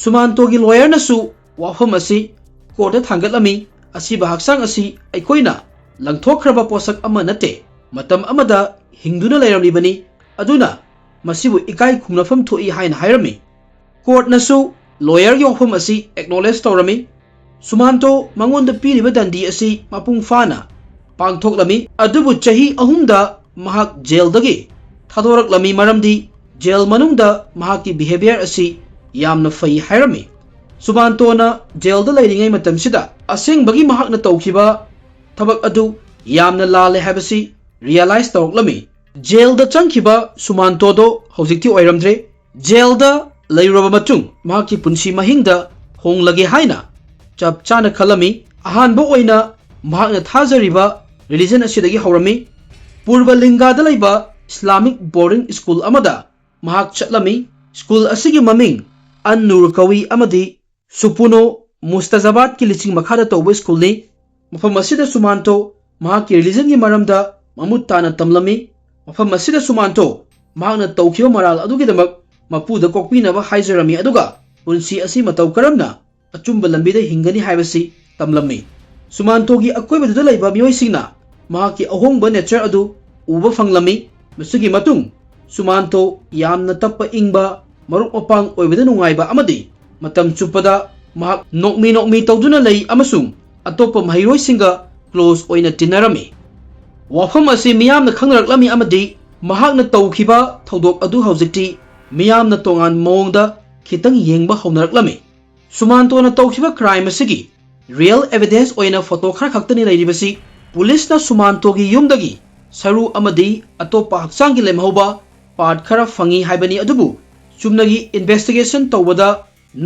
ꯁꯨꯃꯥꯟꯇꯣꯒꯤ ꯂꯣꯌꯔꯅꯁꯨ ꯋꯥꯐꯝ ꯑꯁꯤ ꯀꯣꯔꯠꯇ ꯊꯥꯡꯒꯠꯂꯝꯃꯤ꯫ ꯑꯁꯤꯕ ꯍꯛꯆꯥꯡ ꯑꯁꯤ ꯑꯩꯈꯣꯏꯅ ꯂꯪꯊꯣꯛꯈ꯭ꯔꯕ ꯄꯣꯠꯁꯛ ꯑꯃ ꯅꯠꯇꯦ, ꯃꯇꯝ ꯑꯃꯗ ꯍꯤꯡꯗꯨꯅ ꯂꯩꯔꯝꯂꯤꯕꯅꯤ, ꯑꯗꯨꯅ ꯃꯁꯤꯕꯨ ꯏꯀꯥꯏ ꯈꯨꯝꯅꯐꯝ ꯊꯣꯛꯏ ꯍꯥꯏꯅ ꯍꯥꯏꯔꯝꯃꯤ꯫ ꯀꯣꯔꯠꯅꯁꯨ ꯂꯣꯌꯔꯒꯤ ꯋꯥꯐꯝ ꯑꯁꯤ ꯑꯦꯛꯅꯣꯂꯦꯖ ꯇꯧꯔꯝꯃꯤ꯫ ꯁꯨꯃꯥꯟꯇꯣ ꯃꯉꯣꯟꯗ ꯄꯤꯔꯤꯕ ꯗꯟꯗꯤ ꯑꯁꯤ ꯃꯄꯨꯡ ꯐꯥꯅ ꯄꯥꯡꯊꯣꯛꯂꯝꯃꯤ, ꯑꯗꯨꯕꯨ ꯆꯍꯤ ꯑꯍꯨꯝꯗ ꯃꯍꯥꯛ ꯖꯦꯜꯗꯒꯤ ꯊꯥꯗꯣꯔꯛꯂꯝꯃꯤ, ꯃꯔꯝꯗꯤ ꯖꯦꯜ ꯃꯅꯨꯡꯗ ꯃꯍꯥꯛꯀꯤ ꯕꯤꯍꯦꯕꯤꯌꯔ ꯑꯁꯤ ꯌꯥꯝꯅ ꯐꯩ ꯍꯥꯏꯔꯝꯃꯤ꯫ ꯁꯨꯃꯥꯟꯇꯣꯅ ꯖꯦꯜꯗ ꯂꯩꯔꯤꯉꯩ ꯃꯇꯝꯁꯤꯗ ꯑꯁꯦꯡꯕꯒꯤ ꯃꯍꯥꯛꯅ ꯇꯧꯈꯤꯕ ꯊꯕꯛ ꯑꯗꯨ ꯌꯥꯝꯅ ꯂꯥꯜꯂꯦ ꯍꯥꯏꯕꯁꯤ ꯔꯤꯌꯦꯂꯥꯏꯖ ꯇꯧꯔꯛꯂꯝꯃꯤ꯫ ꯖꯦꯜꯗ ꯆꯪꯈꯤꯕ ꯁꯨꯃꯥꯟꯇꯣꯗꯣ ꯍꯧꯖꯤꯛꯇꯤ ꯑꯣꯏꯔꯝꯗ꯭ꯔꯦ꯫ ꯖꯦꯜꯗ ꯂꯩꯔꯨꯔꯕ ꯃꯇꯨꯡ ꯃꯍꯥꯛꯀꯤ ꯄꯨꯟꯁꯤ ꯃꯍꯤꯡꯗ ꯍꯣꯡꯂꯒꯦ ꯍꯥꯏꯅ ꯆꯞ ꯆꯥꯅ ꯈꯜꯂꯝꯃꯤ꯫ ꯑꯍꯥꯟꯕ ꯑꯣꯏꯅ ꯃꯍꯥꯛꯅ ꯊꯥꯖꯔꯤꯕ ꯔꯤꯂꯤꯖꯟ ꯑꯁꯤꯗꯒꯤ ꯍꯧꯔꯝꯃꯤ꯫ ꯄꯨꯔꯕ ꯂꯤꯡꯒꯥꯗ ꯂꯩꯕ ꯏꯁꯂꯥꯃꯤꯛ ꯕꯣꯔꯗꯤꯡ ꯁ꯭ꯀꯨꯜ ꯑꯃꯗ ꯃꯍꯥꯛ ꯆꯠꯂꯝꯃꯤ꯫ ꯁ꯭ꯀꯨꯜ ꯑꯁꯤꯒꯤ ꯃꯃꯤꯡ ꯑꯟ ꯅꯨꯔ ꯀꯧꯏ ꯑꯃꯗꯤ ꯁꯨꯄꯨꯅꯣ ꯃꯨꯁꯇꯥꯖꯥꯕꯥꯗꯀꯤ ꯂꯤꯆꯤꯡ ꯃꯈꯥꯗ ꯇꯧꯕ ꯁ꯭ꯀꯨꯜꯅꯤ꯫ ꯃꯐꯝ ꯑꯁꯤꯗ ꯁꯨꯃꯥꯟꯇꯣ ꯃꯍꯥꯛꯀꯤ ꯔꯤꯂꯤꯖꯟꯒꯤ ꯃꯔꯝꯗ ꯃꯃꯨꯠ ꯇꯥꯅ ꯇꯝꯂꯝꯃꯤ꯫ ꯃꯐꯝ ꯑꯁꯤꯗ ꯁꯨꯃꯥꯟꯇꯣ ꯃꯍꯥꯛꯅ ꯇꯧꯈꯤꯕ ꯃꯔꯥꯜ ꯑꯗꯨꯒꯤꯗꯃꯛ ꯃꯄꯨꯗ ꯀꯣꯛꯄꯤꯅꯕ ꯍꯥꯏꯖꯔꯝꯃꯤ, ꯑꯗꯨꯒ ꯄꯨꯟꯁꯤ ꯑꯁꯤ ꯃꯇꯧ ꯀꯔꯝꯅ ꯑꯆꯨꯝꯕ ꯂꯝꯕꯤꯗ ꯍꯤꯡꯒꯅꯤ ꯍꯥꯏꯕꯁꯤ ꯇꯝꯂꯝꯃꯤ꯫ ꯁꯨꯃꯥꯟꯇꯣꯒꯤ ꯑꯀꯣꯏꯕꯗꯨꯗ ꯂꯩꯕ ꯃꯤꯑꯣꯏꯁꯤꯡꯅ ꯃꯍꯥꯛꯀꯤ ꯑꯍꯣꯡꯕ ꯅꯦꯆꯔ ꯑꯗꯨ ꯎꯕ ꯐꯪꯂꯝꯃꯤ꯫ ꯃꯁꯤꯒꯤ ꯃꯇꯨꯡ ꯁꯨꯃꯥꯟꯇꯣ ꯌꯥꯝꯅ ꯇꯞꯄ ꯏꯪꯕ, ꯃꯔꯨꯞ ꯃꯄꯥꯡ ꯑꯣꯏꯕꯗ ꯅꯨꯡꯉꯥꯏꯕ ꯑꯃꯗꯤ ꯃꯇꯝ ꯆꯨꯞꯄꯗ ꯃꯍꯥꯛ ꯅꯣꯛꯃꯤ ꯅꯣꯛꯃꯤ ꯇꯧꯗꯨꯅ ꯂꯩ ꯑꯃꯁꯨꯡ ꯑꯇꯣꯞꯄ ꯃꯍꯩꯔꯣꯏꯁꯤꯡꯒ ꯀ꯭ꯂꯣꯖ ꯑꯣꯏꯅ ꯇꯤꯟꯅꯔꯝꯃꯤ꯫ ꯋꯥꯐꯝ ꯑꯁꯤ ꯃꯤꯌꯥꯝꯅ ꯈꯪꯅꯔꯛꯂꯝꯃꯤ ꯑꯃꯗꯤ ꯃꯍꯥꯛꯅ ꯇꯧꯈꯤꯕ ꯊꯧꯗꯣꯛ ꯑꯗꯨ ꯍꯧꯖꯤꯛꯇꯤ ꯃꯤꯌꯥꯝꯅ ꯇꯣꯉꯥꯟꯕ ꯃꯑꯣꯡꯗ ꯈꯤꯇꯪ ꯌꯦꯡꯕ ꯍꯧꯅꯔꯛꯂꯝꯃꯤ꯫ ꯁꯨꯃꯥꯟꯇꯣꯅ ꯇꯧꯈꯤꯕ ꯀ꯭ꯔꯥꯏꯝ ꯑꯁꯤꯒꯤ ꯔꯤꯌꯦꯜ ꯑꯦꯚꯤꯗꯦꯟꯁ ꯑꯣꯏꯅ ꯐꯣꯇꯣ ꯈꯔ ꯈꯛꯇꯅꯤ ꯂꯩꯔꯤꯕꯁꯤ꯫ ꯄꯨꯂꯤꯁꯅ ꯁꯨꯃꯥꯟꯇꯣꯒꯤ ꯌꯨꯝꯗꯒꯤ ꯁꯔꯨ ꯑꯃꯗꯤ ꯑꯇꯣꯞꯄ ꯍꯛꯆꯥꯡꯒꯤ ꯂꯦꯝꯍꯧꯕ ꯄꯥꯔꯠ ꯈꯔ ꯐꯪꯉꯤ ꯍꯥꯏꯕꯅꯤ, ꯑꯗꯨꯕꯨ ꯆꯨꯝꯅꯒꯤ ꯏꯟꯚꯦꯁꯇꯤꯒꯦꯁꯟ ꯇꯧꯕꯗ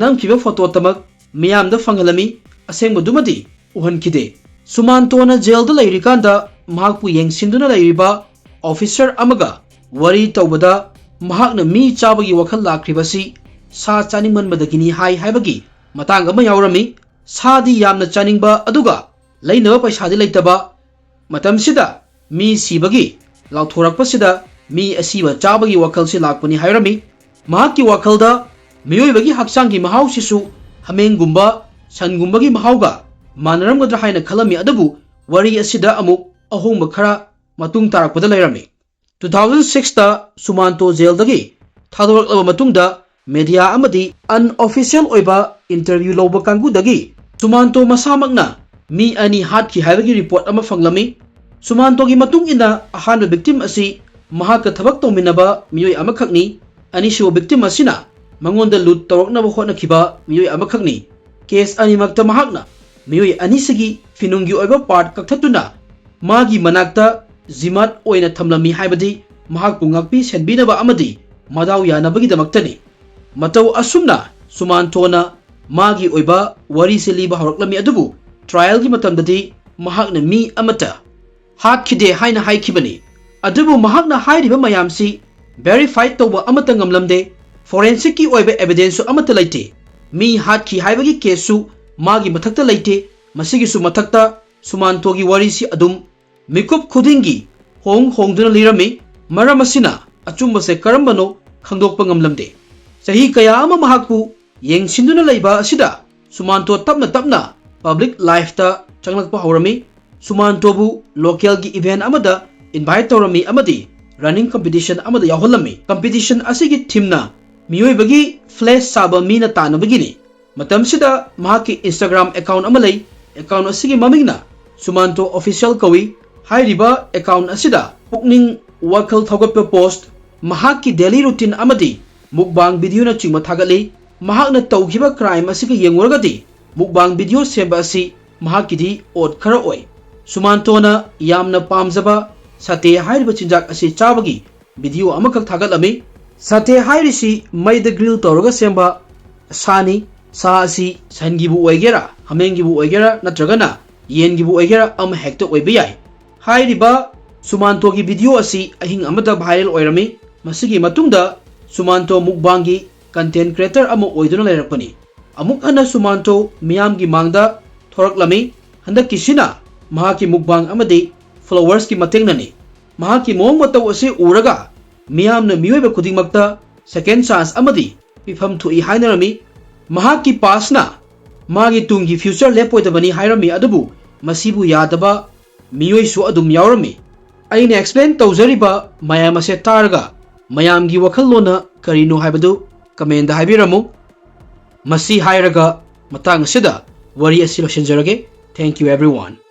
ꯅꯝꯈꯤꯕ ꯐꯣꯇꯣꯇꯃꯛ ꯃꯤꯌꯥꯝꯗ ꯐꯪꯍꯜꯂꯝꯃꯤ, ꯑꯁꯦꯡꯕꯗꯨꯃꯗꯤ ꯎꯍꯟꯈꯤꯗꯦ꯫ ꯁꯨꯃꯥꯟꯇꯣꯅ ꯖꯦꯜꯗ ꯂꯩꯔꯤꯀꯥꯟꯗ ꯃꯍꯥꯛꯄꯨ ꯌꯦꯡꯁꯤꯟꯗꯨꯅ ꯂꯩꯔꯤꯕ ꯑꯣꯐꯤꯁꯔ ꯑꯃꯒ ꯋꯥꯔꯤ ꯇꯧꯕꯗ ꯃꯍꯥꯛꯅ ꯃꯤ ꯆꯥꯕꯒꯤ ꯋꯥꯈꯜ ꯂꯥꯛꯈ꯭ꯔꯤꯕꯁꯤ ꯁꯥ ꯆꯥꯅꯤꯡꯃꯟꯕꯗꯒꯤꯅꯤ ꯍꯥꯏ ꯍꯥꯏꯕꯒꯤ ꯃꯇꯥꯡ ꯑꯃ ꯌꯥꯎꯔꯝꯃꯤ꯫ ꯁꯥꯗꯤ ꯌꯥꯝꯅ ꯆꯥꯅꯤꯡꯕ ꯑꯗꯨꯒ ꯂꯩꯅꯕ ꯄꯩꯁꯥꯗꯤ ꯂꯩꯇꯕ꯫ ꯃꯇꯝꯁꯤꯗ ꯃꯤ ꯁꯤꯕꯒꯤ ꯂꯥꯎꯊꯣꯔꯛꯄꯁꯤꯗ ꯃꯤ ꯑꯁꯤꯕ ꯆꯥꯕꯒꯤ ꯋꯥꯈꯜꯁꯤ ꯂꯥꯛꯄꯅꯤ ꯍꯥꯏꯔꯝꯃꯤ꯫ ꯃꯍꯥꯛꯀꯤ ꯋꯥꯈꯜꯗ ꯃꯤꯑꯣꯏꯕꯒꯤ ꯍꯛꯆꯥꯡꯒꯤ ꯃꯍꯥꯎꯁꯤꯁꯨ ꯍꯥꯃꯦꯡꯒꯨꯝꯕ, ꯁꯟꯒꯨꯝꯕꯒꯤ ꯃꯍꯥꯎꯒ ꯃꯥꯟꯅꯔꯝꯒꯗ꯭ꯔꯥ ꯍꯥꯏꯅ ꯈꯜꯂꯝꯃꯤ꯫ ꯑꯗꯨꯕꯨ ꯋꯥꯔꯤ ꯑꯁꯤꯗ ꯑꯃꯨꯛ ꯑꯍꯣꯡꯕ ꯈꯔ ꯃꯇꯨꯡ ꯇꯥꯔꯛꯄꯗ ꯂꯩꯔꯝꯃꯤ꯫ ꯇꯨ ꯊꯥꯎꯖꯟ ꯁꯤꯛꯁꯇ ꯁꯨꯃꯥꯟꯇꯣ ꯖꯦꯜꯗꯒꯤ ꯊꯥꯗꯣꯔꯛꯂꯕ ꯃꯇꯨꯡꯗ ꯃꯦꯗꯤꯌꯥ ꯑꯃꯗꯤ ꯑꯟꯑꯣꯐꯤꯁꯤꯌꯦꯜ ꯑꯣꯏꯕ ꯏꯟꯇꯔꯚ꯭ꯌꯨ ꯂꯧꯕ ꯀꯥꯡꯕꯨꯗꯒꯤ ꯁꯨꯃꯥꯟꯇꯣ ꯃꯁꯥꯃꯛꯅ ꯃꯤ ꯑꯅꯤ ꯍꯥꯠꯈꯤ ꯍꯥꯏꯕꯒꯤ ꯔꯤꯄꯣꯔꯠ ꯑꯃ ꯐꯪꯂꯝꯃꯤ꯫ ꯁꯨꯃꯥꯟꯇꯣꯒꯤ ꯃꯇꯨꯡ ꯏꯟꯅ ꯑꯍꯥꯟꯕ ꯚꯤꯛꯇꯤꯝ ꯑꯁꯤ ꯃꯍꯥꯛꯀ ꯊꯕꯛ ꯇꯧꯃꯤꯟꯅꯕ ꯃꯤꯑꯣꯏ ꯑꯃꯈꯛꯅꯤ꯫ ꯑꯅꯤꯁꯨꯕ ꯚꯤꯛꯇꯤꯝ ꯑꯁꯤꯅ ꯃꯉꯣꯟꯗ ꯂꯨꯠ ꯇꯧꯔꯛꯅꯕ ꯍꯣꯠꯅꯈꯤꯕ ꯃꯤꯑꯣꯏ ꯑꯃꯈꯛꯅꯤ꯫ ꯀꯦꯁ ꯑꯅꯤꯃꯛꯇ ꯃꯍꯥꯛꯅ ꯃꯤꯑꯣꯏ ꯑꯅꯤꯁꯤꯒꯤ ꯐꯤꯅꯨꯡꯒꯤ ꯑꯣꯏꯕ ꯄꯥꯔꯠ ꯀꯛꯊꯠꯇꯨꯅ ꯃꯥꯒꯤ ꯃꯅꯥꯛꯇ ꯖꯤꯃꯥꯠ ꯑꯣꯏꯅ ꯊꯝꯂꯝꯃꯤ ꯍꯥꯏꯕꯗꯤ ꯃꯍꯥꯛꯄꯨ ꯉꯥꯛꯄꯤ ꯁꯦꯟꯕꯤꯅꯕ ꯑꯃꯗꯤ ꯃꯗꯥꯎ ꯌꯥꯅꯕꯒꯤꯗꯃꯛꯇꯅꯤ꯫ ꯃꯇꯧ ꯑꯁꯨꯝꯅ ꯁꯨꯃꯥꯟꯇꯣꯅ ꯃꯥꯒꯤ ꯑꯣꯏꯕ ꯋꯥꯔꯤꯁꯦ ꯂꯤꯕ ꯍꯧꯔꯛꯂꯝꯃꯤ, ꯑꯗꯨꯕꯨ ꯇ꯭ꯔꯥꯏꯌꯦꯜꯒꯤ ꯃꯇꯝꯗꯗꯤ ꯃꯍꯥꯛꯅ ꯃꯤ ꯑꯃꯠꯇ ꯍꯥꯠꯈꯤꯗꯦ ꯍꯥꯏꯅ ꯍꯥꯏꯈꯤꯕꯅꯤ꯫ ꯑꯗꯨꯕꯨ ꯃꯍꯥꯛꯅ ꯍꯥꯏꯔꯤꯕ ꯃꯌꯥꯝꯁꯤ ꯚꯦꯔꯤꯐꯥꯏ ꯇꯧꯕ ꯑꯃꯠꯇ ꯉꯝꯂꯝꯗꯦ꯫ ꯐꯣꯔꯦꯟꯁꯤꯛꯀꯤ ꯑꯣꯏꯕ ꯑꯦꯚꯤꯗꯦꯟꯁꯁꯨ ꯑꯃꯠꯇ ꯂꯩꯇꯦ꯫ ꯃꯤ ꯍꯥꯠꯈꯤ ꯍꯥꯏꯕꯒꯤ ꯀꯦꯁꯁꯨ ꯃꯥꯒꯤ ꯃꯊꯛꯇ ꯂꯩꯇꯦ꯫ ꯃꯁꯤꯒꯤꯁꯨ ꯃꯊꯛꯇ ꯁꯨꯃꯥꯟꯇꯣꯒꯤ ꯋꯥꯔꯤꯁꯤ ꯑꯗꯨꯝ ꯃꯤꯀꯨꯞ ꯈꯨꯗꯤꯡꯒꯤ ꯍꯣꯡ ꯍꯣꯡꯗꯨꯅ ꯂꯤꯔꯝꯃꯤ꯫ ꯃꯔꯝ ꯑꯁꯤꯅ ꯑꯆꯨꯝꯕꯁꯦ ꯀꯔꯝꯕꯅꯣ ꯈꯪꯗꯣꯛꯄ ꯉꯝꯂꯝꯗꯦ꯫ ꯆꯍꯤ ꯀꯌꯥ ꯑꯃ ꯃꯍꯥꯛꯄꯨ ꯌꯦꯡꯁꯤꯟꯗꯨꯅ ꯂꯩꯕ ꯑꯁꯤꯗ ꯁꯨꯃꯥꯟꯇꯣ ꯇꯞꯅ ꯇꯞꯅ ꯄꯕ꯭ꯂꯤꯛ ꯂꯥꯏꯐꯇ ꯆꯪꯂꯛꯄ ꯍꯧꯔꯝꯃꯤ꯫ ꯁꯨꯃꯥꯟꯇꯣꯕꯨ ꯂꯣꯀꯦꯜꯒꯤ ꯏꯚꯦꯟꯠ ꯑꯃꯗ ꯏꯟꯚꯥꯏꯠ ꯇꯧꯔꯝꯃꯤ ꯑꯃꯗꯤ ꯔꯟꯅꯤꯡ ꯀꯝꯄꯤꯇꯤꯁꯟ ꯑꯃꯗ ꯌꯥꯎꯍꯜꯂꯝꯃꯤ꯫ ꯀꯝꯄꯤꯇꯤꯁꯟ ꯑꯁꯤꯒꯤ ꯊꯤꯝꯅ ꯃꯤꯑꯣꯏꯕꯒꯤ ꯐ꯭ꯂꯦꯁ ꯁꯥꯕ ꯃꯤꯅ ꯇꯥꯟꯅꯕꯒꯤꯅꯤ꯫ ꯃꯇꯝꯁꯤꯗ ꯃꯍꯥꯛꯀꯤ ꯏꯟꯁꯇꯥꯒ꯭ꯔꯥꯝ ꯑꯦꯀꯥꯎꯟ ꯑꯃ ꯂꯩ꯫ ꯑꯦꯀꯥꯎꯟ ꯑꯁꯤꯒꯤ ꯃꯃꯤꯡꯅ ꯁꯨꯃꯥꯟꯇꯣ ꯑꯣꯐꯤꯁꯤꯌꯦꯜ ꯀꯧꯏ꯫ ꯍꯥꯏꯔꯤꯕ ꯑꯦꯀꯥꯎꯟ ꯑꯁꯤꯗ ꯄꯨꯛꯅꯤꯡ ꯋꯥꯈꯜ ꯊꯧꯒꯠꯄ ꯄꯣꯁ꯭ꯠ, ꯃꯍꯥꯛꯀꯤ ꯗꯦꯂꯤ ꯔꯨꯇꯤꯟ ꯑꯃꯗꯤ ꯃꯨꯛꯕꯥꯡ ꯚꯤꯗꯤꯑꯣꯅꯆꯤꯡꯕ ꯊꯥꯒꯠꯂꯤ꯫ ꯃꯍꯥꯛꯅ ꯇꯧꯈꯤꯕ ꯀ꯭ꯔꯥꯏꯝ ꯑꯁꯤꯒ ꯌꯦꯡꯉꯨꯔꯒꯗꯤ ꯃꯨꯛꯕꯥꯡ ꯚꯤꯗꯤꯑꯣ ꯁꯦꯝꯕ ꯑꯁꯤ ꯃꯍꯥꯛꯀꯤꯗꯤ ꯑꯣꯠ ꯈꯔ ꯑꯣꯏ꯫ ꯁꯨꯃꯥꯟꯇꯣꯅ ꯌꯥꯝꯅ ꯄꯥꯝꯖꯕ ꯁꯥꯇꯦ ꯍꯥꯏꯔꯤꯕ ꯆꯤꯟꯖꯥꯛ ꯑꯁꯤ ꯆꯥꯕꯒꯤ ꯚꯤꯗꯤꯑꯣ ꯑꯃꯈꯛ ꯊꯥꯒꯠꯂꯝꯃꯤ꯫ ꯁꯥꯇꯦ ꯍꯥꯏꯔꯤꯁꯤ ꯃꯩꯗ ꯒ꯭ꯔꯤꯜ ꯇꯧꯔꯒ ꯁꯦꯝꯕ ꯁꯥꯅꯤ꯫ ꯁꯥ ꯑꯁꯤ ꯁꯟꯒꯤꯕꯨ ꯑꯣꯏꯒꯦꯔꯥ, ꯍꯥꯃꯦꯡꯒꯤꯕꯨ ꯑꯣꯏꯒꯦꯔꯥ ꯅꯠꯇ꯭ꯔꯒꯅ ꯌꯦꯟꯒꯤꯕꯨ ꯑꯣꯏꯒꯦꯔꯥ ꯑꯃ ꯍꯦꯛꯇ ꯑꯣꯏꯕ ꯌꯥꯏ꯫ ꯍꯥꯏꯔꯤꯕ ꯁꯨꯃꯥꯟꯇꯣꯒꯤ ꯚꯤꯗꯤꯑꯣ ꯑꯁꯤ ꯑꯍꯤꯡ ꯑꯃꯗ ꯚꯥꯏꯔꯦꯜ ꯑꯣꯏꯔꯝꯃꯤ꯫ ꯃꯁꯤꯒꯤ ꯃꯇꯨꯡꯗ ꯁꯨꯃꯥꯟꯇꯣ ꯃꯨꯛꯕꯥꯡꯒꯤ ꯀꯟꯇꯦꯟꯠ ꯀ꯭ꯔꯤꯌꯦꯇꯔ ꯑꯃ ꯑꯣꯏꯗꯨꯅ ꯂꯩꯔꯛꯄꯅꯤ꯫ ꯑꯃꯨꯛ ꯍꯟꯅ ꯁꯨꯃꯥꯟꯇꯣ ꯃꯤꯌꯥꯝꯒꯤ ꯃꯥꯡꯗ ꯊꯣꯔꯛꯂꯝꯃꯤ꯫ ꯍꯟꯗꯛꯀꯤꯁꯤꯅ ꯃꯍꯥꯛꯀꯤ ꯃꯨꯛꯕꯥꯡ ꯑꯃꯗꯤ ꯐꯣꯂꯣꯋꯔꯁꯀꯤ ꯃꯇꯦꯡꯅꯅꯤ꯫ ꯃꯍꯥꯛꯀꯤ ꯃꯑꯣꯡ ꯃꯇꯧ ꯑꯁꯤ ꯎꯔꯒ ꯃꯤꯌꯥꯝꯅ ꯃꯤꯑꯣꯏꯕ ꯈꯨꯗꯤꯡꯃꯛꯇ second chance ꯑꯃꯗꯤ ꯄꯤꯐꯝ ꯊꯣꯛꯏ ꯍꯥꯏꯅꯔꯝꯃꯤ꯫ ꯃꯍꯥꯛꯀꯤ pastꯅ ꯃꯥꯒꯤ ꯇꯨꯡꯒꯤ future ꯂꯦꯞꯄꯣꯏꯗꯕꯅꯤ ꯍꯥꯏꯔꯝꯃꯤ, ꯑꯗꯨꯕꯨ ꯃꯁꯤꯕꯨ ꯌꯥꯗꯕ ꯃꯤꯑꯣꯏꯁꯨ ꯑꯗꯨꯝ ꯌꯥꯎꯔꯝꯃꯤ꯫ ꯑꯩꯅ explain ꯇꯧꯖꯔꯤꯕ ꯃꯌꯥꯝ ꯑꯁꯦ ꯇꯥꯔꯒ ꯃꯌꯥꯝꯒꯤ ꯋꯥꯈꯜꯂꯣꯟꯅ ꯀꯔꯤꯅꯣ ꯍꯥꯏꯕꯗꯨ commentꯗ ꯍꯥꯏꯕꯤꯔꯝꯃꯨ꯫ ꯃꯁꯤ ꯍꯥꯏꯔꯒ ꯃꯇꯥꯡ ꯑꯁꯤꯗ ꯋꯥꯔꯤ ꯑꯁꯤ ꯂꯣꯏꯁꯤꯟꯖꯔꯒꯦ꯫ Thank you everyone.